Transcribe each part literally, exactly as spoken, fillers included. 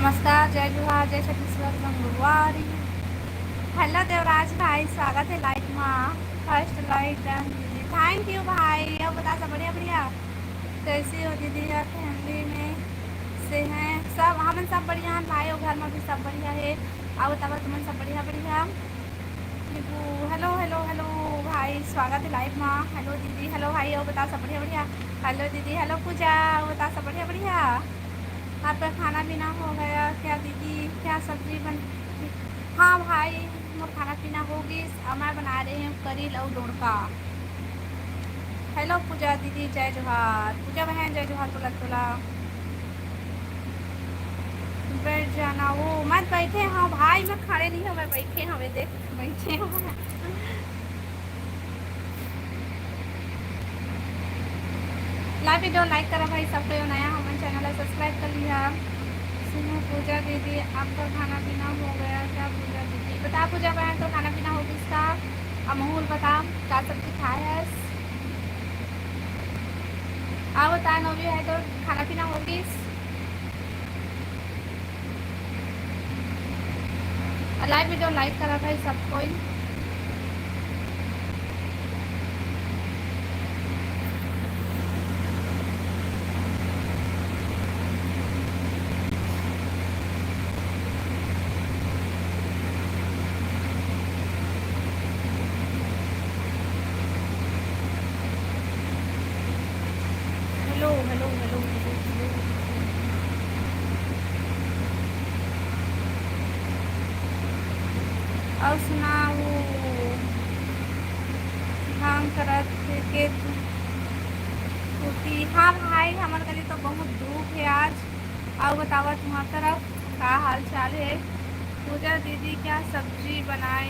नमस्कार, जय जोहार, जय छत्तीसगढ़, संगवारी। हेलो देवराज भाई, स्वागत हे लाइव मा। फर्स्ट लाइक डन दीदी, थैंक यू भाई। अउ बता, सब बढ़िया बढ़िया? कैसी हो दीदी? और फैमिली में से हैं सब? हमन सब बढ़िया हैं भाई, अउ घर में भी सब बढ़िया है। अउ बतावा, तुमन सब बढ़िया बढ़िया? हेलो हेलो हेलो भाई, स्वागत है लाइव मा। हेलो दीदी, हेलो भाई, अउ बता, सब बढ़िया बढ़िया? हेलो दीदी, हेलो पूजा, अउ बता, सब बढ़िया बढ़िया? आपका खाना पीना हो गया क्या दीदी? क्या सब्जी बन? हाँ भाई, मोर खाना पीना हो गिस। अब मैं बना रही हूँ करी लऊ डोड़का। हेलो पूजा दीदी, जय जोहार। पूजा बहन, जय जोहार, तोला तोला। बैठ जाना। वो मत बैठे, हाँ भाई, मैं खड़े नहीं हूँ, मैं बैठे हूँ, मैं देख बैठे हूँ। लाइव वीडियो लाइक करा भाई, सब कोई नया हमन चैनल ला सब्सक्राइब कर लिया। सुनो पूजा दीदी, आपका खाना पीना हो गया क्या? पूजा दीदी बता, पूजा बहन तो खाना पीना हो गया इसका। अमूल बता, का सब्जी खाए है? आओ बता, नौरी है तो खाना पीना हो गया? लाइव वीडियो लाइक करा भाई सब कोई। Hello hello hello hello hello. अउ सुनाओ, काम करत हे के तू? हाँ भाई, हमर गली तो बहुत धूप है आज। अउ बतावा, तुम्हार तरफ का हाल चाल है? पूजा दीदी, क्या सब्जी बनाए?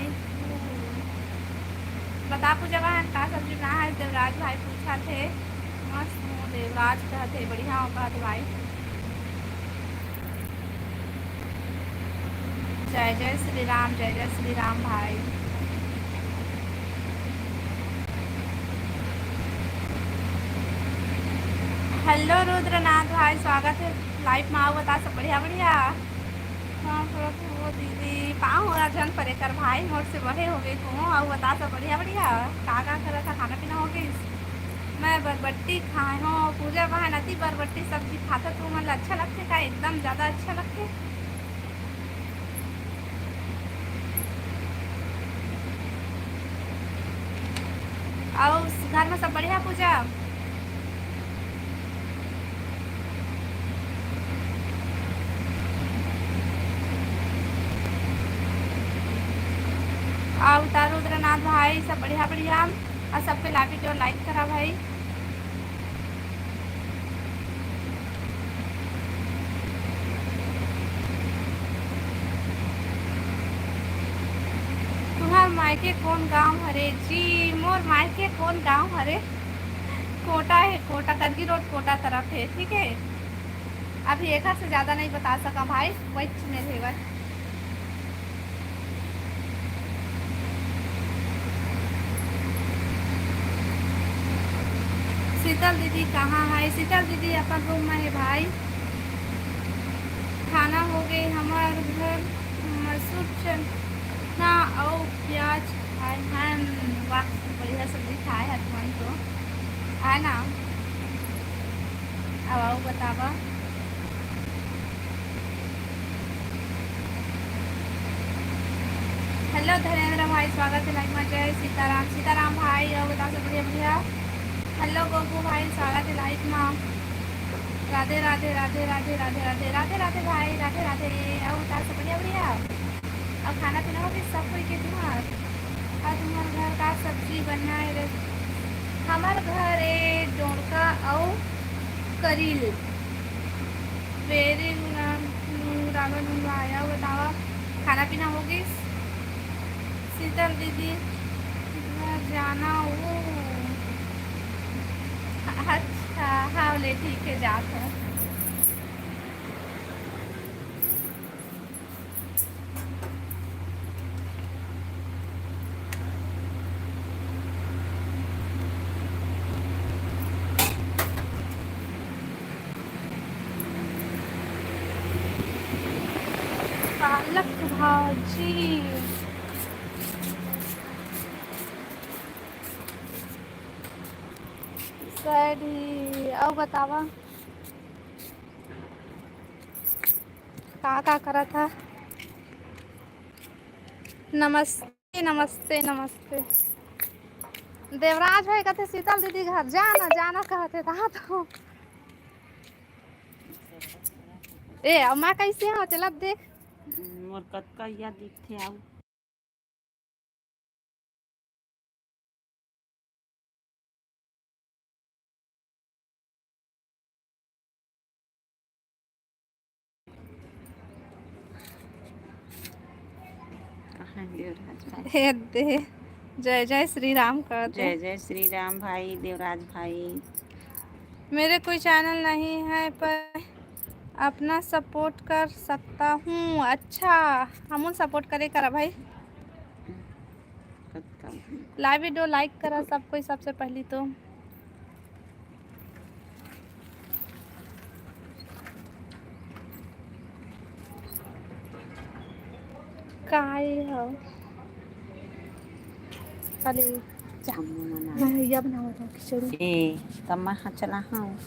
बता पूजा बहन, का सब्जी बनाए है? देवराज भाई पूछा थे। मस्त हूँ देवराज, कहते बढ़िया हो, कहते भाई। जय जय श्री राम, जय जय श्री राम भाई। हेलो रुद्रनाथ भाई, स्वागत है लाइव में। आओ बता, सब बढ़िया बढ़िया? हाँ, थोड़ा तो वो दीदी, पाँव हो जन परे कर भाई, मोर से बड़े हो गए को। अउ बता, सब बढ़िया बढ़िया? का का करा था, खाना पीना हो गई? मैं बरबट्टी खाए हो। पूजा बहन, अति बरबट्टी सब्जी खाता तू, मन ला अच्छा लगथे का? एकदम ज्यादा अच्छा लगथे। अउ घर में सब बढ़िया पूजा? अउ तारू रुद्रनाथ भाई, सब बढ़िया बढ़िया। अउ सबके लाइव वीडियो लाइक करा भाई। तुम्हार मायके कौन गांव हरे जी? मोर मायके कौन गांव हरे? कोटा है, कोटा, कनगी रोड, कोटा तरफ है, ठीक है। अभी एक से ज्यादा नहीं बता सका भाई, वही में है बस। शीतल दीदी कहाँ है? शीतल दीदी अपन रूम में है भाई। खाना हो गए हमार घर, मसूर चना अउ प्याज खाए हन। वाह, बढ़िया सब्जी खाए है तुमन तो, है ना? अब आओ बतावा। हेलो धनेंद्र भाई, स्वागत है लाइव में। जय सीताराम, सीताराम भाई, और बताओ सब बढ़िया बढ़िया। हेलो गोपू भाई, स्वागत है लाइव में। राधे राधे राधे राधे राधे राधे राधे राधे भाई, राधे राधे। और बताओ सब बढ़िया बढ़िया। अब खाना पीना हो गई सब कोई के तुम्हार? और तुम्हार घर का सब्जी बनाए रे? हमार घर ए डोड़का अउ करील। वेरी गुड राघव नंदू आया, बतावा खाना पीना हो गई? शीतल दीदी घर जाना हो। अच्छा, हाँ ले ठीक है, जात है। पालक भाजी। सैड ही। अउ बतावा, का का करत हा? नमस्ते, नमस्ते, नमस्ते। देवराज भाई कहते शीतल दीदी घर जाना, जाना कहते था तो। ए, अब मैं कैसे हाँ? चला देख। मोर कतका या दिखथे आऊ। कहाँ देवराज भाई? हे दे। जय जय श्री राम कर दे। जय जय श्री राम भाई, देवराज भाई। मेरे कोई चैनल नहीं है, पर अपना सपोर्ट कर सकता हूँ। अच्छा, हमन सपोर्ट करे करा भाई। करता हूँ। लाइव वीडियो लाइक करा सब कोई, सबसे पहली तो। काय हो? खाली चा-, मना। मैं भैया बनावत हूँ खिचड़ी। ए, तब मैं हाँ चला हूँ।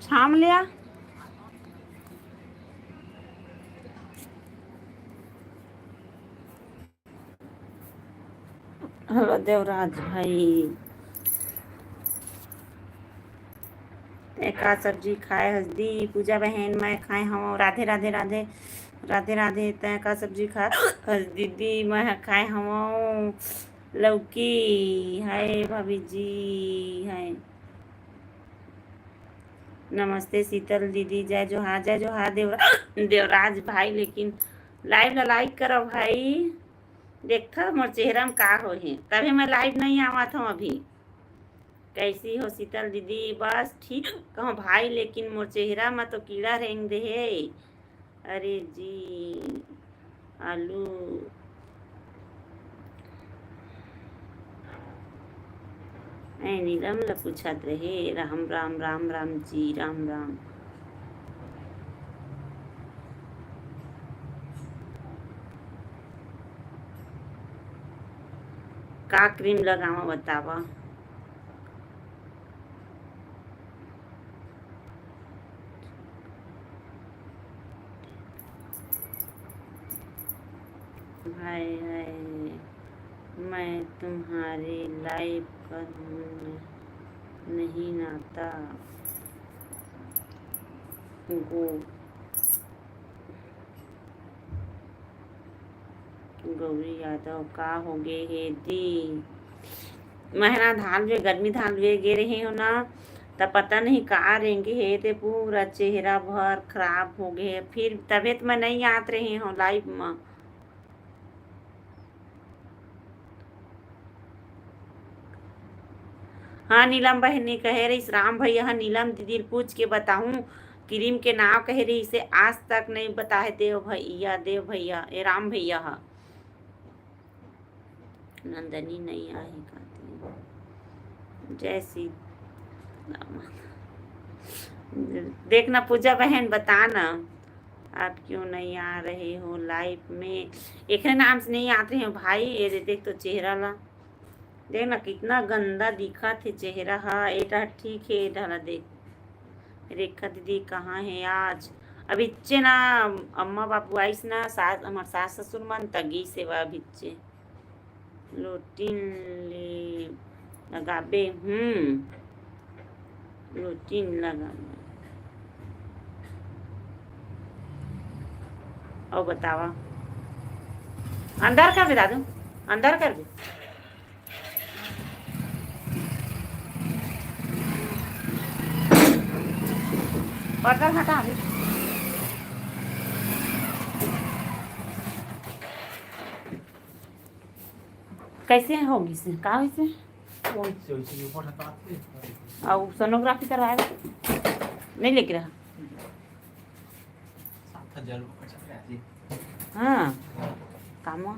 छाम लिया। हेलो देवराज भाई, तैं का सब्जी खाए हस दी? पूजा बहन, मैं खाए हवं। राधे राधे राधे राधे राधे। तैं का सब्जी खाए हस दीदी? मैं ह खाए हवं लौकी। हाय भाभी जी, हाय। नमस्ते शीतल दीदी, जय जोहार, जय जोहार देवरा-, देवराज भाई। लेकिन लाइव ला लाइक करो भाई, देखथा मोर चेहरा में का होहे, तभी मैं लाइव नहीं आवत हूँ अभी। कैसी हो शीतल दीदी? बस ठीक कहूँ भाई, लेकिन मोर चेहरा में तो कीड़ा रेंग दे हे। अरे जी, आलू। ए नीलम ल पूछत रहे, राम राम, राम राम जी, राम राम। का क्रीम लगावा बतावा। हाय हाय, मैं तुम्हारे लाइव पर हूँ, नहीं आता। गो गौरी यादव, का होगे हे दी? मैं ना धान लुए, गर्मी धान लुए गे रहे हो ना, त पता नहीं का रेंगे हे, ते पूरा चेहरा भर खराब हो गए हे। फिर तबीयत में नहीं आत रहे हो लाइव में। हाँ, नीलम बहिनी कहे रहिस, राम भैया ह नीलम दीदी ल पूछ के बताहूँ, क्रीम के नाव कहे रहिस, आज तक नहीं बताए देव भैया, देव भैया, ए राम भैया ह। नंदनी नहीं आही कहती। जय श्री राम। देखना पूजा बहन, बताना। आप क्यों नहीं आ रहे हो लाइव में? एकरे नाम से नहीं आत रहे हो भाई। ये दे, देख तो चेहरा ला, देख ना कितना गंदा दिखत हे चेहरा हा। एटा ठीक हे, एटा ला देख, रेखा दीदी कहाँ हे आज? अभी इच्चे ना अम्मा बाबू आइस ना, सास, हमार सास ससुर मन त गिस हे वा अभी इच्चे। लोटिन ले लगाबे, हम्म, लोटिन लगाबे। अउ बतावा, अंदर करबे दादू, अंदर करबे। पर्दा हटा अभी। कैसे होगी से? का होइसे? ओइसे, ओइसे ऊपर हटा के। अउ सोनोग्राफी करवाए नहीं लेके रहा। सात हजार रुपये खर्चा करे आज। हाँ, का म?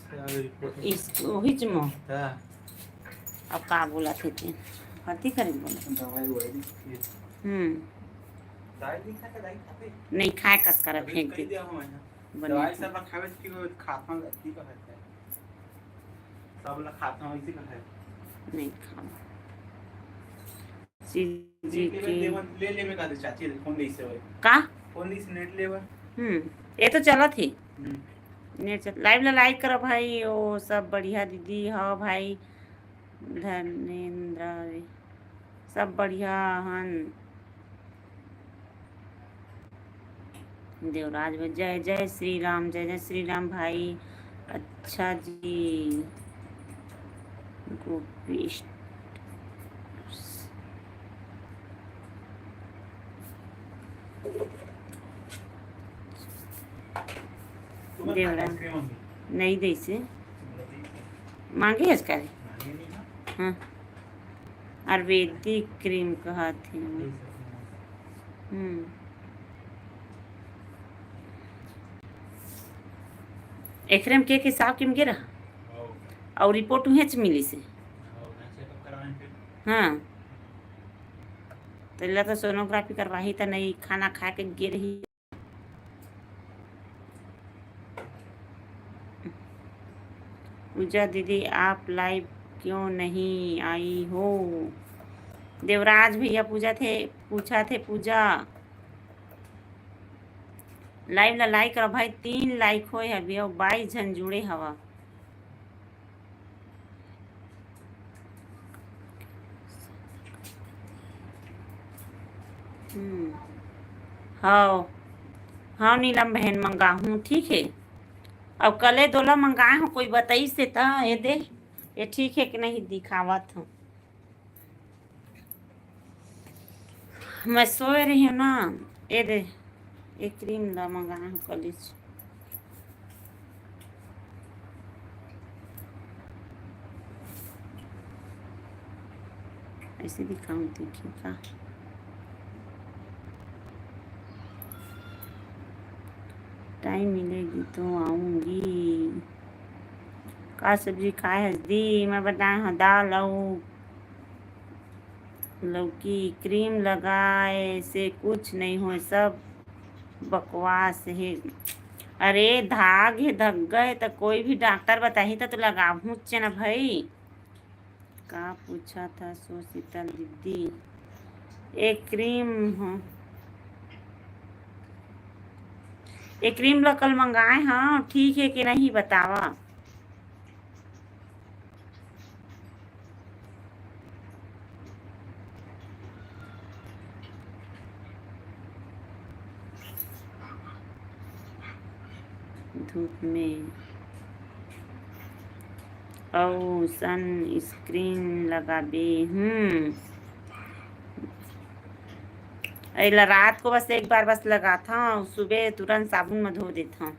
सारा रिपोर्ट। इस, वही च म। हाँ। अब का बोलत हे ते? कथी करे बोलत? दवाई उवाई नहीं। हम्म। दाई नहीं खाते, दाई खाते। नहीं खाए कस कर अभी फेंक कही दे। दिया हूँ मैंने। बने दवाई थे। सब खावे की वो खाता हूँ, ठीक है। सब ला खाता हूँ, इसी का है। नहीं खाओ। सीजी नेट लेवे, के लेवे, ले लेवे का दे चाची, फोन नहीं से होए। का? फोन नहीं से नेट लेवे। हम्म, ये तो चलत ही। हम्म। नेट चल, लाइव ला लाइक करो भाई, ओ सब बढ़िया दीदी, हाँ भाई। धर्मेंद्र, सब बढ़िया हन। देवराज भाई, जय जय श्री राम, जय जय श्री राम भाई। अच्छा जी, गोपीश देवरा नहीं देसे मांगे हस का रे? हाँ, आयुर्वेदिक क्रीम कहत हे। हम्म। एकरे में के के साव किम गे रहा? अउ रिपोर्ट उहेंच मिलिस हे। हाँ। तेला तो सोनोग्राफी करवाही त नहीं, खाना खा के गे रही। पूजा दीदी, आप लाइव क्यों नहीं आई हो? देवराज भैया पूजा थे, पूछा थे पूजा। लाइव ला लाइक करो भाई, तीन लाइक होए हवे अउ बाईस झन जुड़े हवा। हम्म। हव, हव नीलम बहन, मंगाहूँ, ठीक हे। अब कले दोला मंगाए हो, कोई बताइस ते त, ये दे, ये ठीक हे कि नहीं, दिखावत हूँ। मैं सोए रही हूँ ना, ये दे, ये क्रीम ला मंगाए हो कॉलेज। ऐसे दिखाऊँ, देखिए का। टाइम मिलेगी तो आऊँगी। का सब्जी खाए हस दी? मैं बताए हूँ, दाल अउ लौकी। क्रीम लगाए से कुछ नहीं होए, सब बकवास हे। अरे धाग हे, धग्गा हे, त कोई भी डॉक्टर बताही त, तो लगाबहूँच ना भाई। का पूछा था सो शीतल दीदी? एक क्रीम हो, एक क्रीम ला कल मंगाए, हाँ ठीक हे कि नहीं बतावा। धूप में अउ सनस्क्रीन लगाबे। हम्म, एला रात को बस एक बार बस लगाथंव, सुबह तुरंत साबुन में धो देथंव।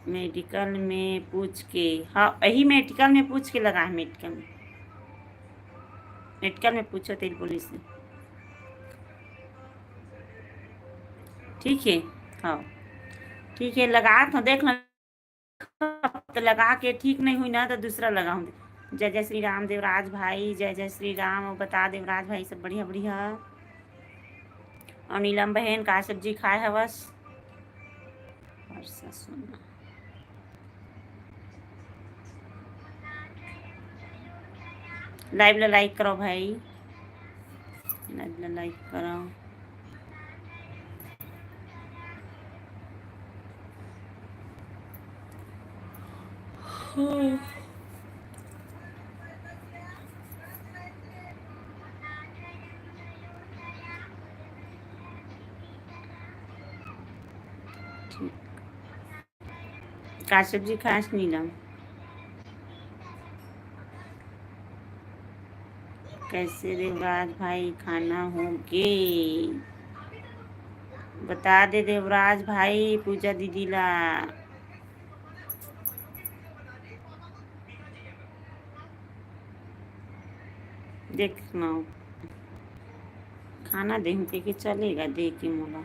मेडिकल में पूछ के, हाँ, यही मेडिकल में पूछ के लगा है, मेडिकल में, मेडिकल में पूछो तेरी पुलिस से। ठीक है, हाँ, ठीक है, लगा तो देख लो, तो लगा के ठीक नहीं हुई ना तो दूसरा लगाऊँ। जय जय श्री राम देवराज भाई, जय जय श्री राम। और बता देवराज भाई, सब बढ़िया बढ़िया। और नीलम बहन, का सब्जी खाए हवस? वर्षा सोना। लाइव ला लाइक करो भाई, लाइव ला लाइक करो। ठीक। का सब्जी खास नीलम? कैसे देवराज भाई खाना हो गे? बता दे देवराज भाई पूजा दीदी ला। देख ना, खाना देहूँ के, के चलेगा, दे के मोला।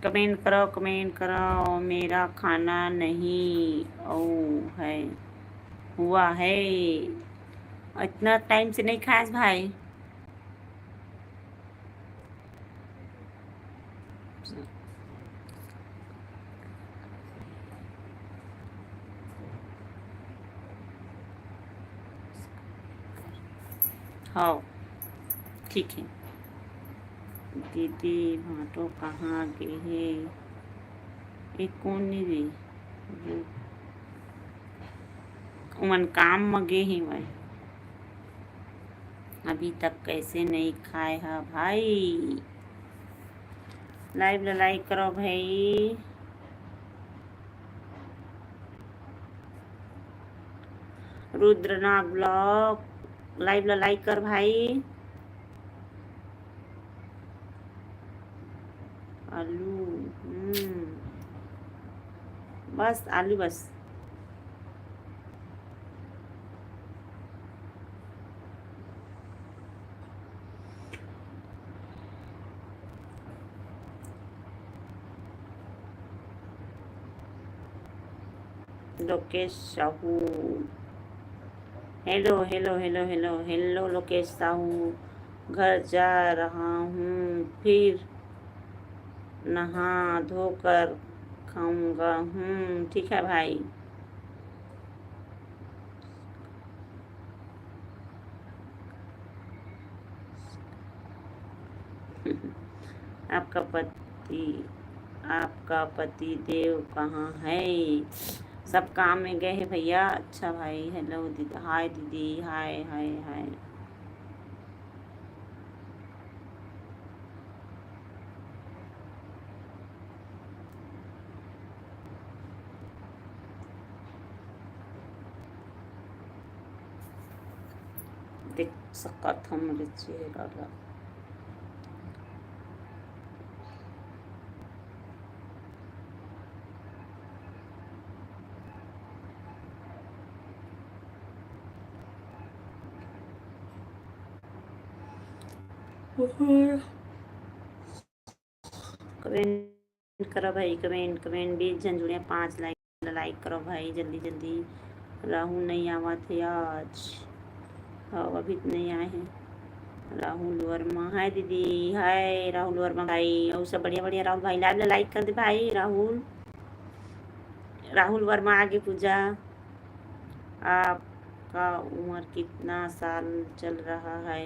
कमेंट करो, कमेंट करो। मेरा खाना नहीं अउ है, हुआ है। इतना टाइम से नहीं खास भाई। हाँ, ठीक है। दीदी भाटो कहाँ गे हे? ए कोन नहीं रे? वो उमन काम म गे हे भाई। अभी तक कैसे नहीं खाए हा भाई? लाइव ला लाइक करो भाई। रुद्रनाग ब्लॉग लाइव ला लाइक कर भाई। आलू, हम्म, बस आलू बस। Lokesh Sahu, hello hello hello hello hello Lokesh Sahu, घर जा रहा हूँ, फिर नहा धोकर खाऊंगा। हम्म, ठीक है भाई। आपका पति, आपका पति देव कहाँ है? सब काम में गए हैं भैया। अच्छा भाई, हेलो दीदी, हाय दीदी, हाय हाय हाय। देख सकत हम मोर चेहरा ला। कमेंट करो भाई, कमेंट, कमेंट। बीस झन जुड़े, पाँच लाइक, लाइक करो भाई, जल्दी जल्दी। राहुल नहीं आवत है आज। हाँ, अभी तो नहीं आए हैं। राहुल वर्मा, हाय दीदी, हाय राहुल वर्मा भाई, और सब बढ़िया बढ़िया। राहुल भाई, लाइव ला लाइक कर दे भाई। राहुल, राहुल वर्मा आगे पूजा। आपका उम्र कितना साल चल रहा है?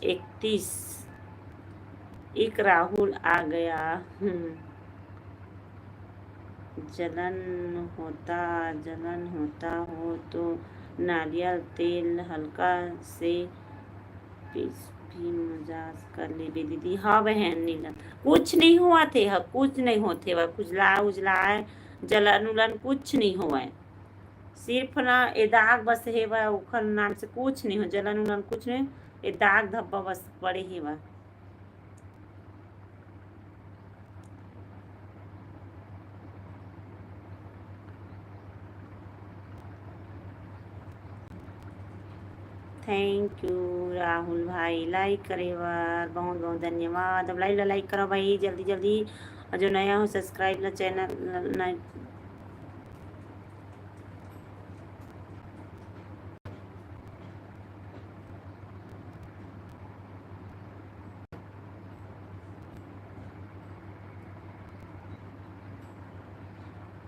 इकतीस। एक राहुल आ गया। हम्म। जलन होता, जलन होता हो तो नारियल तेल हल्का से पीस भी मसाज कर लेबे दीदी। हाँ बहन नीलम, कुछ नहीं होवत हे, हाँ, कुछ नहीं होत हे, वह खुजला उजला है, जलन उलन कुछ नहीं होवय। सिर्फ ना ए दाग बस हे बा, ओखर नाम से कुछ नहीं हो, जलन उलन कुछ नहीं, ए दाग धब्बा बस पड़े हे बा। Thank you राहुल भाई, लाइक करे बर बहुत बहुत धन्यवाद। अब लाइव ला लाइक करो भाई जल्दी जल्दी, और जो नया हो सब्सक्राइब ला चैनल ला,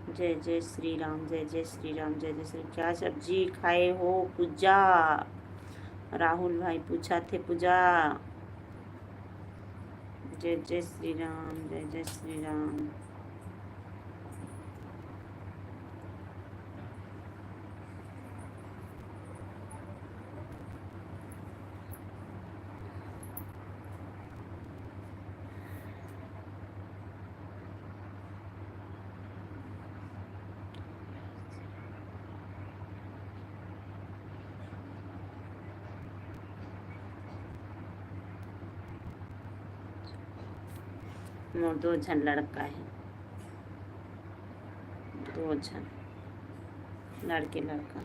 जय जय श्री राम, जय जय श्री राम, जय जय श्री। क्या सब्जी खाए हो पूजा? राहुल भाई पूछा थे पूजा। जय जय श्री राम, जय जय श्री राम। मोर दो झन लड़का हे, दो झन लड़के लड़का।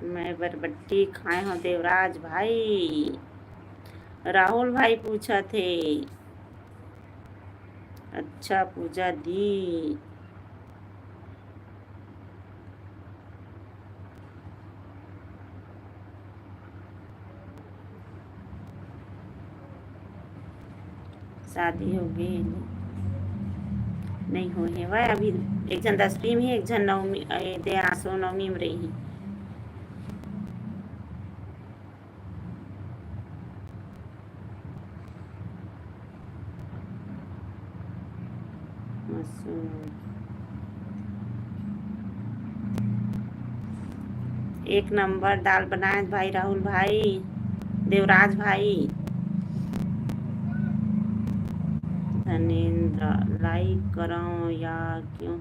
मैं बरबट्टी खाए हव देवराज भाई। राहुल भाई पूछत हे। अच्छा पूजा दी। शादी हो गे? नहीं होए हेवय, अभी एक झन दसवीं में हे, एक झन नवमी, ए, दे आसो नवमी में रही। मसूर। एक नंबर दाल बनाए भाई राहुल भाई, देवराज भाई। धनेंद्र, लाइक करो या क्यों,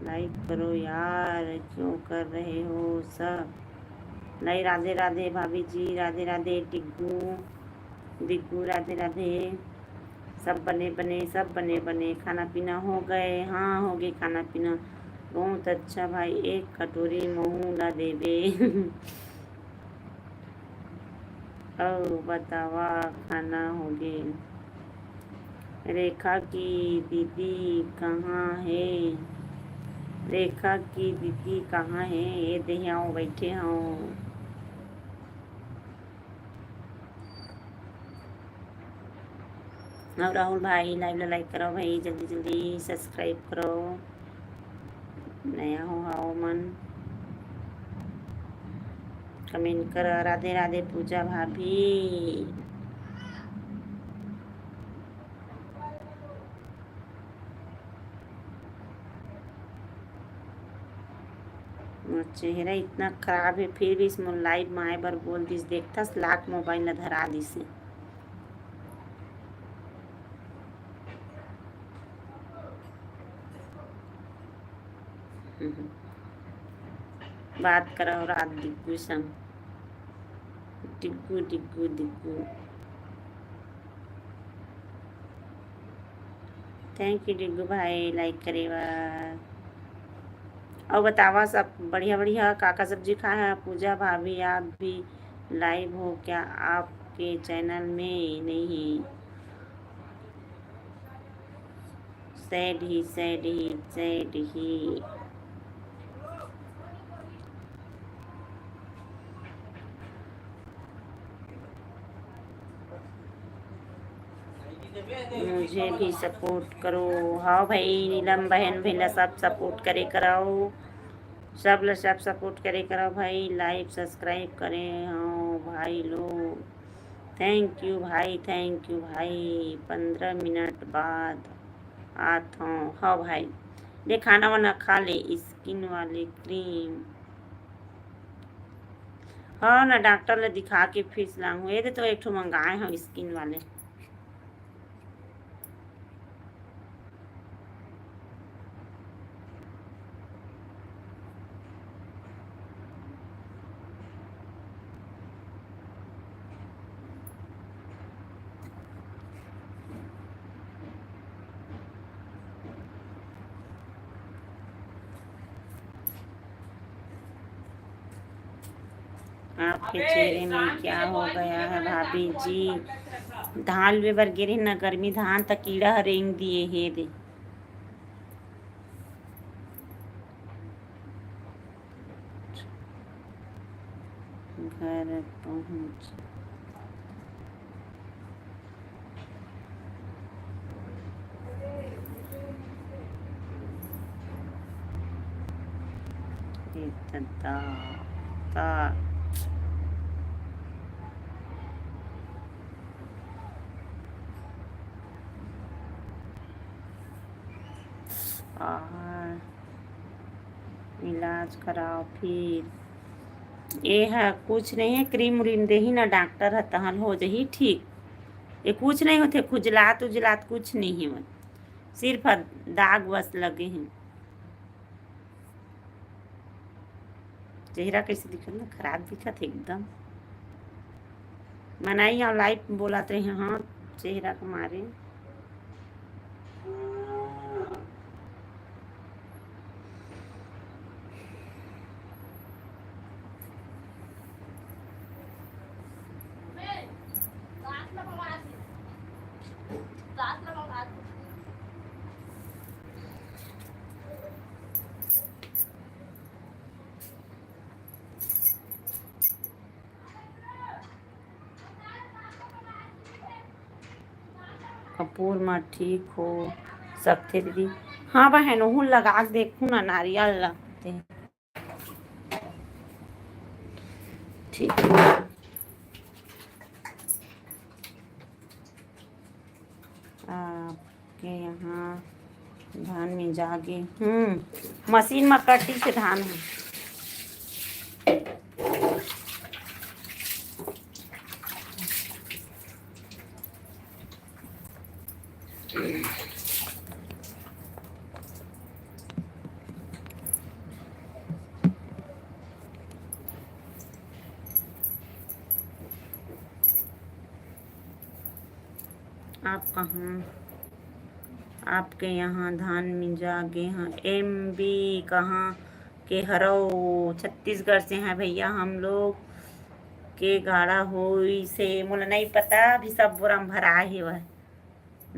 लाइक करो यार, क्यों कर रहे हो सब? नहीं, राधे राधे भाभी जी, राधे राधे टिग्गू, दिग्गू, राधे राधे। सब बने बने, सब बने बने, खाना पीना हो गए? हाँ, हो गए खाना पीना। बहुत अच्छा भाई, एक कटोरी महू ला देबे। अउ बतावा, खाना हो गे? रेखा की दीदी कहाँ हे? रेखा की दीदी कहाँ हे? ये दे हव, बैठे हव। अउ राहुल भाई, लाइव ला लाइक करो भाई, जल्दी जल्दी सब्सक्राइब करो, नया हो हाओ मन, कमेंट करो। राधे राधे पूजा भाभी। मोर चेहरा इतना खराब हे, फिर भी इस मोर लाइव में आए बर बोल दिस। देखथस, लाख मोबाइल ला धरा दिस हे। बात करो रात दिग्गू संग। डिग्गू, डिग्गू, डिग्गू। Thank you डिग्गू भाई, लाइक करे बर। अउ बतावा सब बढ़िया बढ़िया, का का सब्जी खाए हैं? पूजा भाभी, आप भी लाइव हो क्या? आपके चैनल में नहीं है। सैड ही, सैड ही, सैड ही। मुझे भी सपोर्ट करो। हाँ भाई, नीलम बहन, भैया सब सपोर्ट करे करो, सब ल सब सपोर्ट करे करो भाई। लाइव सब्सक्राइब करे हो भाई लोग। थैंक यू भाई, थैंक यू भाई। पंद्रह मिनट बाद आत हूँ। हाँ भाई, ले खाना वाना खा ले। स्किन वाले क्रीम, हाँ ना, डॉक्टर ले दिखा के फिर लाऊं। ये दे तो एक ठो मंगाए हूँ स्किन वाले। आपके चेहरे में क्या हो गया है भाभी जी? धान लुए बर गे रहे ना, गर्मी धान तक कीड़ा ह रेंग दिए हे दे। घर पहुँच इलाज कराओ फिर। ए ह कुछ नहीं है, क्रीम उरीम देही ना डॉक्टर ह, तहन हो जही ठीक। ये कुछ नहीं होते, खुजलात उजलात कुछ नहीं है, सिर्फ दाग बस लगे हैं। चेहरा कैसे दिखत ना, खराब दिखत है एकदम। मनाई और लाइव बोलत रहे, हाँ, चेहरा के मारे। जौनपुर म ठीक हो सकथे दीदी। हाँ बहन, ओहू लगा के देखू ना नारियल ला। ठीक। आपके यहाँ धान मिंजा गे? हम्म, मशीन म कटी से धान ह। आप कहाँ, आपके यहाँ धान मिंजा गे ह? एम बी कहाँ के हरव? छत्तीसगढ़ से हैं भैया हम लोग। के गाड़ा होइस हे, मोला नहीं पता, अभी सब बोरा म भराए हेवय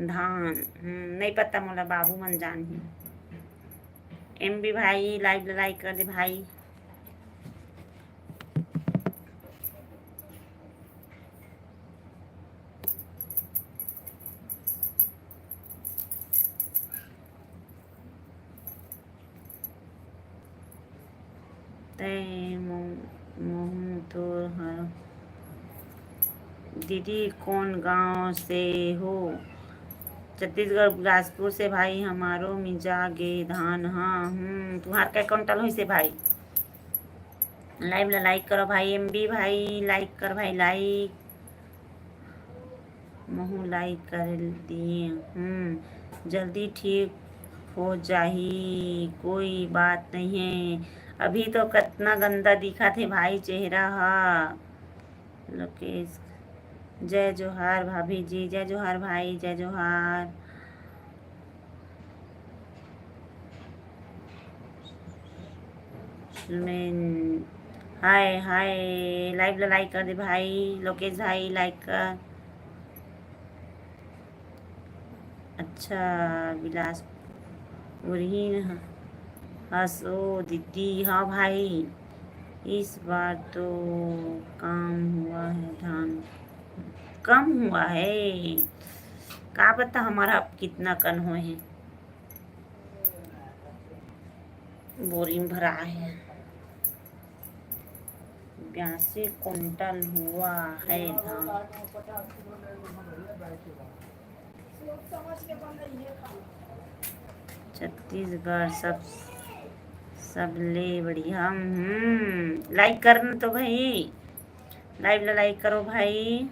धान। हम्म, नहीं पता मोला, बाबू मन जानही। एम बी भाई, live ला like कर दे भाई। तैं मो-, मोहन तोर ह। दीदी, कौन गांव से हो? छत्तीसगढ़, बिलासपुर से भाई। हमारो मिंजा गे धान ह। हम्म, तुहार कै कुंटल होइसे भाई? Live ला like करो भाई, एम बी भाई, like कर भाई, like। महू like कर दिए। हम्म, जल्दी ठीक हो जाही, कोई बात नहीं है। अभी तो कतना गंदा दिखत हे भाई चेहरा हा। लोकेश, जय जोहार भाभी जी, जय जोहार भाई, जय जोहार। सुमेन, हाय हाय, live ला like कर दे भाई, लोकेश भाई like कर। अच्छा, बिलासपुर ही न हस ओ दीदी। हाँ भाई, इस बार तो काम हुआ है, धान कम हुआ है। का पता हमारा अब कितना कन होए हे। बोरी म भरा हे। बयासी कुंटल हुआ है धान। छत्तीसगढ़ सब, सबले बढ़िया। हम्म, like करना तो भाई, live ला like करो भाई।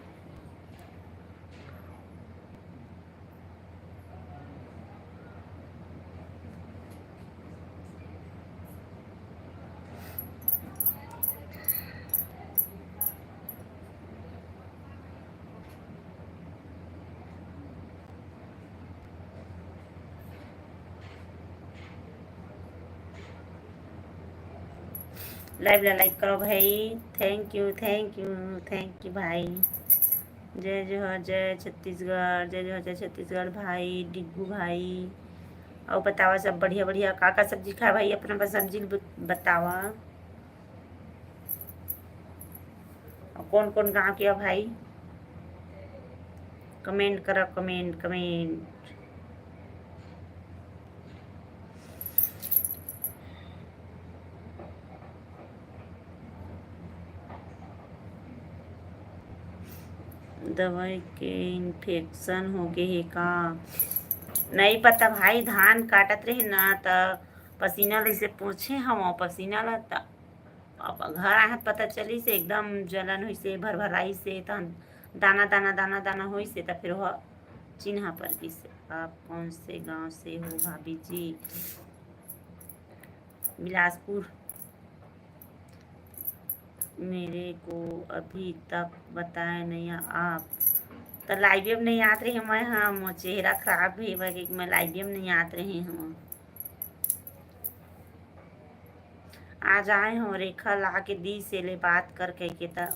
Live ला like करो भाई। Thank you, thank you, thank you भाई। जय जोहार, जय छत्तीसगढ़, जय जोहार, जय छत्तीसगढ़ भाई, डिग्गू भाई। अउ बतावा सब बढ़िया बढ़िया का का सब्जी खाए भाई, अपना बस सब्जी ल ब-, बतावा। अउ कौन कौन गाँव के हो भाई, comment करा, comment, comment। दवाई के infection हो गे हे का? नहीं पता भाई, धान काटत रहे ना त पसीना ल इसे पोछे हव, पसीना ल त अब घर आए त पता चलिस एकदम जलन होइसे, भरभराइसे, तहन दाना दाना दाना दाना होइसे, त फिर ओह चिन्हा पर गिसे। आप कौन से गांव से हो भाभी जी? बिलासपुर। मेरे को अभी तक बताए नहीं आप। त live में नहीं आत रहे मैं, हाँ, मोर चेहरा खराब हे, वही मैं live में नहीं आत रहे हूँ। आज आए हव रेखा ला के दीस हे ले बात कर कहिके, त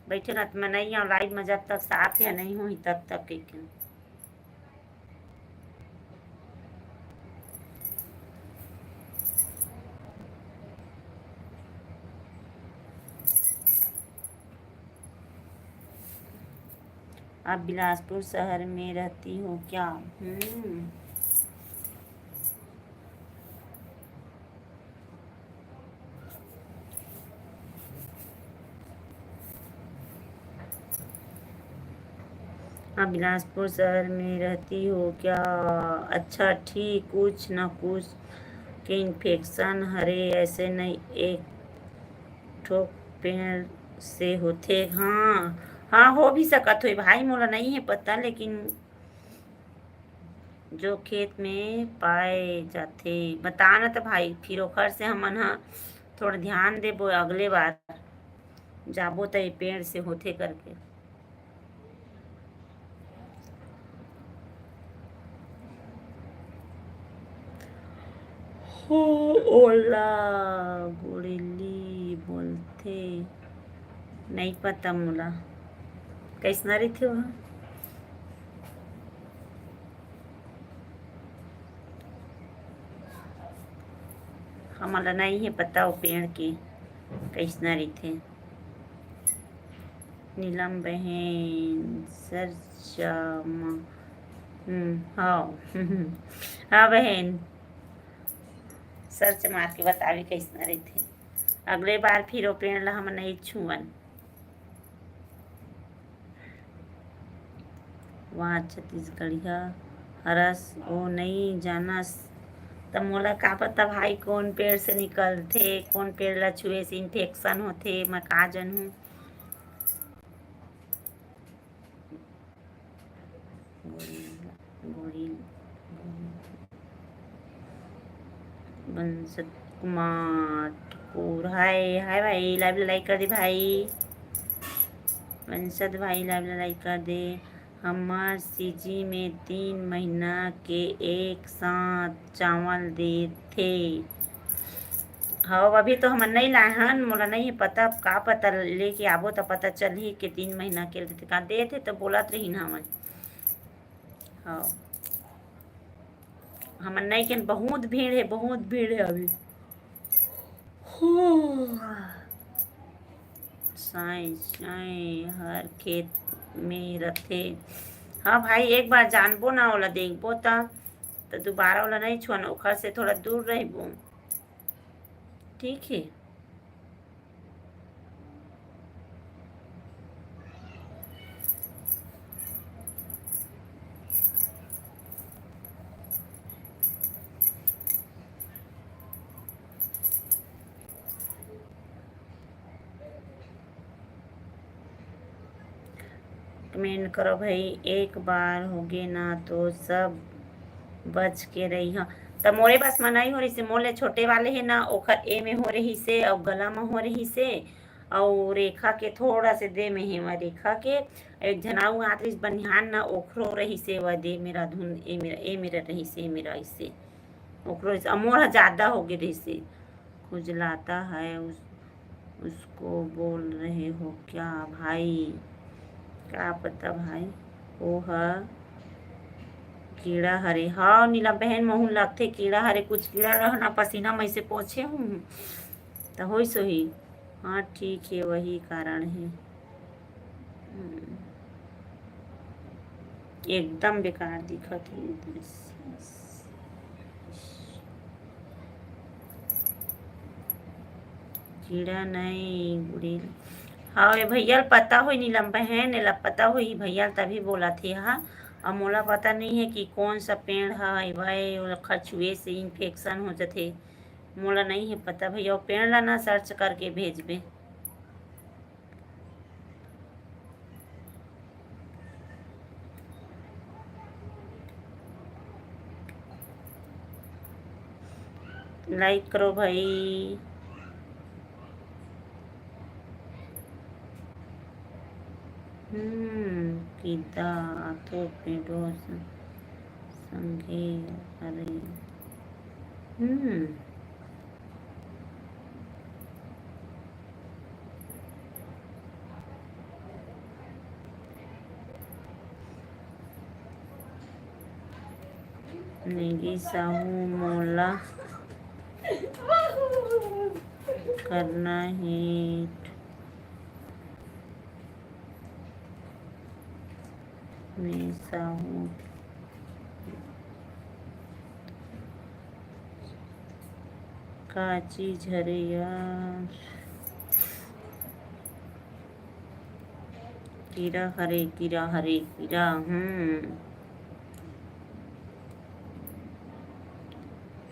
बइठे रहत मैं नइ आंव live में, जब तक साथ या नइ होही तब तक कहिके। आप बिलासपुर शहर में रहती हो क्या? हम्म। आप बिलासपुर शहर में रहती हो क्या? अच्छा, ठीक, कुछ ना कुछ के इन्फेक्शन हरे, ऐसे नहीं, एक ठो पेड़ से होथे। हाँ, हाँ, हो भी सकत होई भाई, मोला नहीं है पता, लेकिन जो खेत में पाए जाथे। बता न त भाई, फिर ओखर से हमन ह थोड़ा ध्यान देबो, अगले बार जाबो त ये पेड़ से होथे करके। हो, ओला गुड़ेली बोलथे, नहीं पता मोला। कैसना रहिथे वह? हमन ला नहीं है पता वो पेड़ के कैसना रहिथे। नीलम बहन, search म-, हम्म, हाँ। हाँ बहन, search मार के बताबे कैसना रहिथे। अगले बार फिर वो पेड़ ला हमन नहीं छुअन। वाह, छत्तीसगढ़िया हरस, ओ नई जानस। त मोला का पता भाई, कौन पेड़ से निकलथे, कौन पेड़ ला छुए से इन्फेक्शन होथे, मैं का जानहूँ। गोरी, गोरी, बंसत कुमार ठाकुर, हाय, हाय भाई, live ला like कर दे भाई। बंसत भाई, live ला like कर दे। हमर सीजी में तीन महीना के एक साथ चावल देथे। हव, अभी तो हमन नहीं लाए हन, मोला नहीं है पता, अब का पता, लेके आबो त पता चलही के तीन महीना के देथे का। देथे तो बोलत रहिन हमन। हाँ, हमन नहीं केन, बहुत भीड़ है, बहुत भीड़ है अभी। साई साई हर खेत में रथे। हाँ भाई, एक बार जानबो ना, ओला देखबो त, त दोबारा ओला नहीं छुअन, ओखर से थोड़ा दूर रहबो। ठीक है। कमेंट करो भाई, एक बार होगे ना तो सब बच के रही। हाँ, त मोरे बस म नहीं हो रही से, मोले छोटे वाले है ना, ओखर ए में हो रही से, अउ गला में हो रही से, अउ रेखा के थोड़ा से दे में हे, वह रेखा के एक झन अउ आत रहिस बनिहान ना, ओखरो रहिसे, वह दे मेरा धुन, ए मेरा, ए मेरा रहिसे, ए मेरा इसे, ओखरो रहिसे, अउ मोर ह ज्यादा हो गे रहिसे। खुजलाता है उस, उसको बोल रहे हो क्या भाई? क्या पता भाई, वो ह कीड़ा हरे। हाँ नीला बहन, महूँ लगथे कीड़ा हरे, कुछ कीड़ा रहना, पसीना में से पोछे हूँ त होइस होही। हाँ ठीक है, वही कारण है। हम्म। एकदम बेकार दिखत हे। कीड़ा नहीं गुड़ेल। हाँ, ये भैया ल पता होई, नीलम बहन, एला पता होई भैया ल, तभी बोलत हे हा। अब मोला पता नहीं है कि कौन सा पेड़ है भाई, ओला खचुए से इन्फेक्शन हो जथे। मोला नहीं है पता भैया, वो पेड़ ला ना सर्च करके भेजबे। लाइक करो भाई। हम्म, किदा आथो पेड़ो स-, संगे, अरे, हम्म। नेगी साहू मोला करना हे। में साहू का चीज हरे यार? कीरा हरे, कीरा हरे, कीरा। हम्म।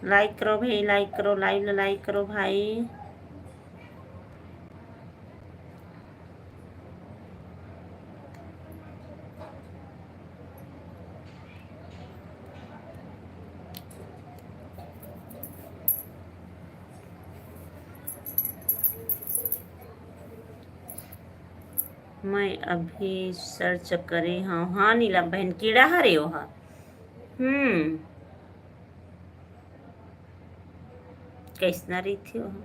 Like करो भाई, like करो, live ला like करो भाई। मैं अभी search करे हव। हाँ नीलम बहन, कीड़ा हरे ओहा। हम्म, कैसना रहिथे ओहा?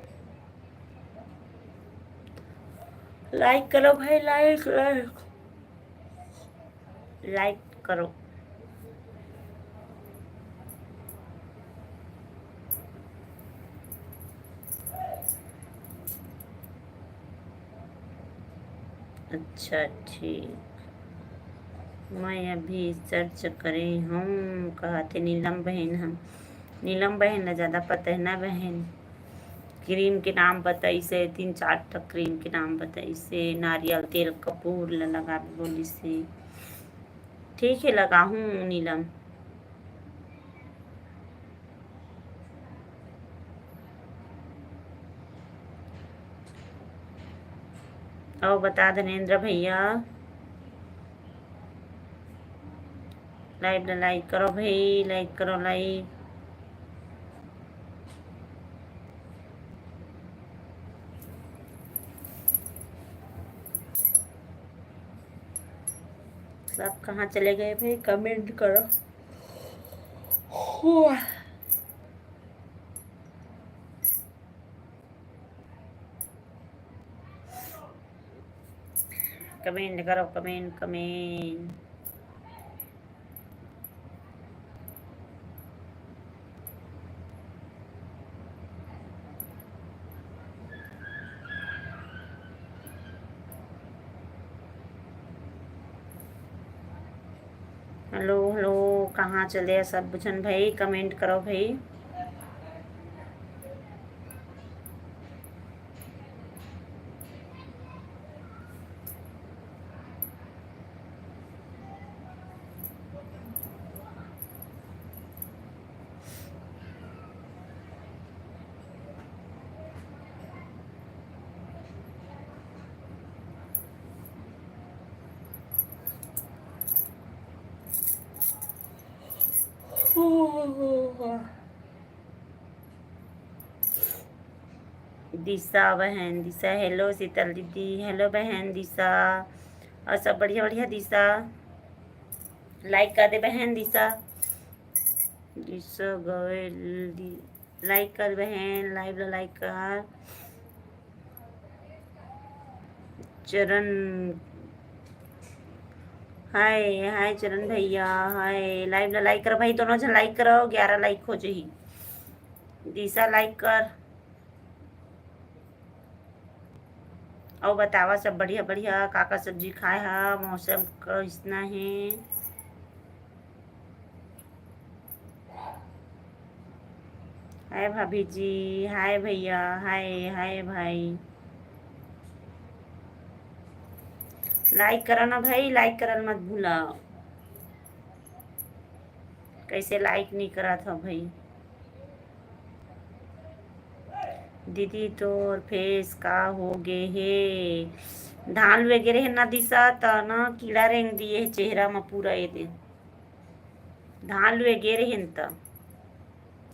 Like करो भाई, like, like। Like करो। अच्छा, ठीक। मैं अभी search करे हूँ, कहा थे नीलम बहन। हम नीलम बहन ला ज्यादा पता है ना बहन। क्रीम के नाम बताइसे, तीन चार ठक क्रीम के नाम बताइसे, नारियल तेल, कपूर ला लगाबे बोलिसे। ठीक है, लगाहूँ नीलम। अउ बता धनेंद्र भैया, live ला like करो भाई, like करो, like। सब कहाँ चले गए भाई, comment करो। Comment करो, comment, comment। Hello, hello, कहाँ चले सब झन भाई? Comment करो भाई। दिशा बहन, दिशा, hello शीतल दीदी, hello बहन दिशा, अउ सब बढ़िया बढ़िया दिशा, like कर दे बहन दिशा, दिशा गवे दी, like कर बहन, live ला like कर। चरण, हाय हाय चरण भैया, हाय। Live ला like करो भाई, दोनों झन like करो, ग्यारह like हो जाही। दिशा like कर। अउ बतावा सब बढ़िया बढ़िया, का का सब्जी खाए हा, मौसम कइसना हे? हाय भाभी जी, हाय भैया, हाय, हाय भाई। Like करा ना भाई, like करल मत भूला। कैसे like नहीं करत हो भाई? दीदी तोर face का हो गे हे? धान लुए गे रेहे ना दिशा, त ना कीड़ा रेंग दिए हे चेहरा म पूरा। ये दे धान लुए गे रेहे न त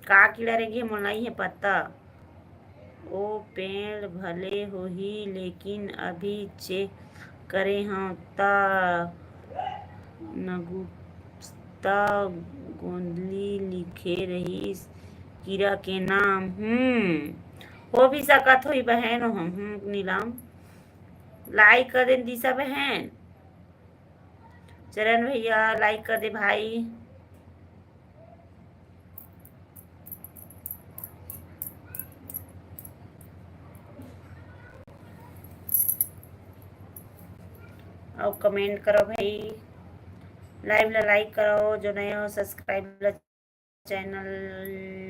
का कीड़ा रेंग गे हे मोला नइ हे पता। ओ पेड़ भले होही लेकिन अभी check करे हव त नगुप्ता गोंदली लिखे रहिस कीरा के नाम। हम्म, हो भी सकत होही बहन, हम, हम्म, नीलम। Like कर देन दिशा बहन। चरण भैया, like कर दे भाई। अउ comment करो भाई, Live ला like करो, जो नए हो subscribe ला, channel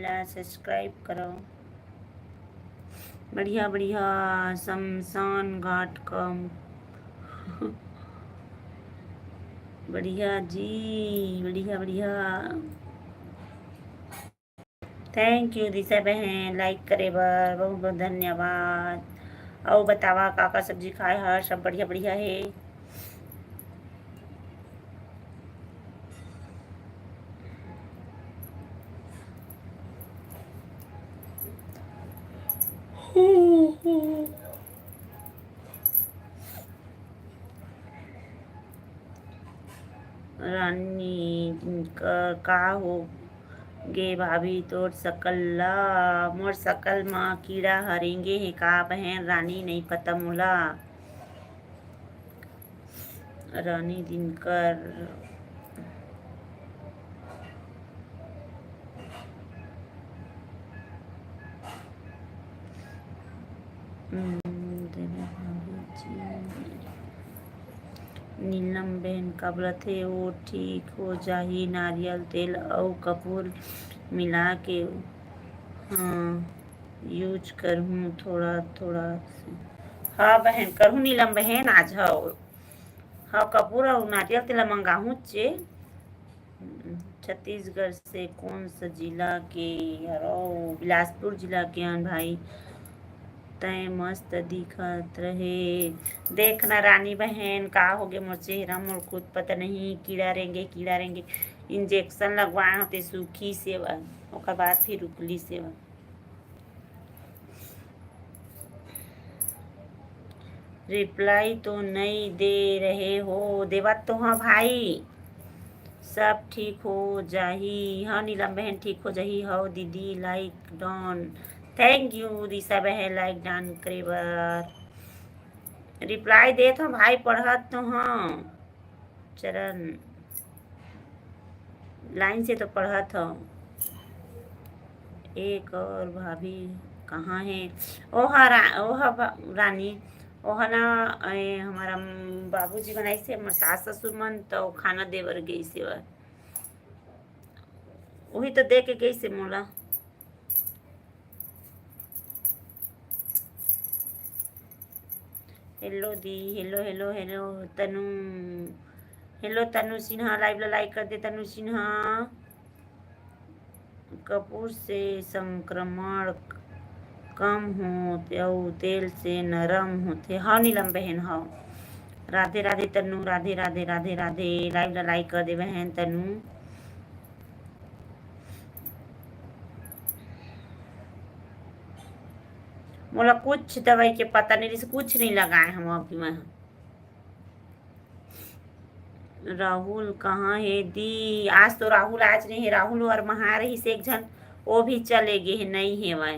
ला subscribe करो। बढ़िया बढ़िया। शमशान घाट कम। बढ़िया जी, बढ़िया बढ़िया। Thank you दिशा बहन, like करे बर बहुत बहुत धन्यवाद। अउ बतावा का का सब्जी खाए हर? सब बढ़िया बढ़िया हे। रानी, का, का हो गे भाभी तोर सकल ला? मोर सकल मा कीड़ा ह रेंगे हे का बहन? रानी, नई पता मोला। रानी दिनकर। हम्म, नीलम बहन का बोलत हे, वो ठीक हो जाही, नारियल तेल अउ कपूर मिला के, हाँ, use करहूँ थोड़ा थोड़ा से। हाँ बहन, करहूँ नीलम बहन, आज हव, हाँ, कपूर अउ नारियल तेल मंगाहूँ चे। छत्तीसगढ़ से कौन सा जिला के हरव? बिलासपुर जिला के हन भाई। तय मस्त दिखत रहे। देख ना रानी बहन, का होगे मोर चेहरा, मोर खुद पता नहीं, कीड़ा रेंगे, कीड़ा रेंगे। Injection लगवाए होते सूखी सेवा, ओकर बाद फिर रुकली सेवा। Reply तो नई दे रहे हो। देवत तो हाँ भाई, सब ठीक हो जाही। हाँ नीलम बहन, ठीक हो जाही। हव दीदी, like done। Thank you दिशा बहन, like done करे बर। Reply देत हव भाई, पढ़त तो हाँ। चरण, line से तो पढ़त हव। एक और भाभी कहाँ हे? ओहा रा-, ओहा बा-, रानी, ओहा ना, ए, हमारा, म, बाबूजी बनाइस हे, हमर सास ससुर मन तो खाना दे बर गइस हे। वही तो दे के गइस हे मोला। Hello दी, hello, hello, hello तनु, hello तनु सिन्हा, live ला like कर दे तनु सिन्हा। कपूर से संक्रमण कम होथे अउ तेल से नरम होथे। हव नीलम बहन, हव। राधे राधे तनु, राधे राधे, राधे राधे। Live ला like कर दे बहन तनु। मोला कुछ दवाई के पता नहीं रिहिस, कुछ नहीं लगाए हम अभी मैं। राहुल कहाँ हे दी? आज तो राहुल आज नहीं हे, राहुल वर्मा हा रहिस एक झन, वो भी चले गे हे, नहीं हेवय।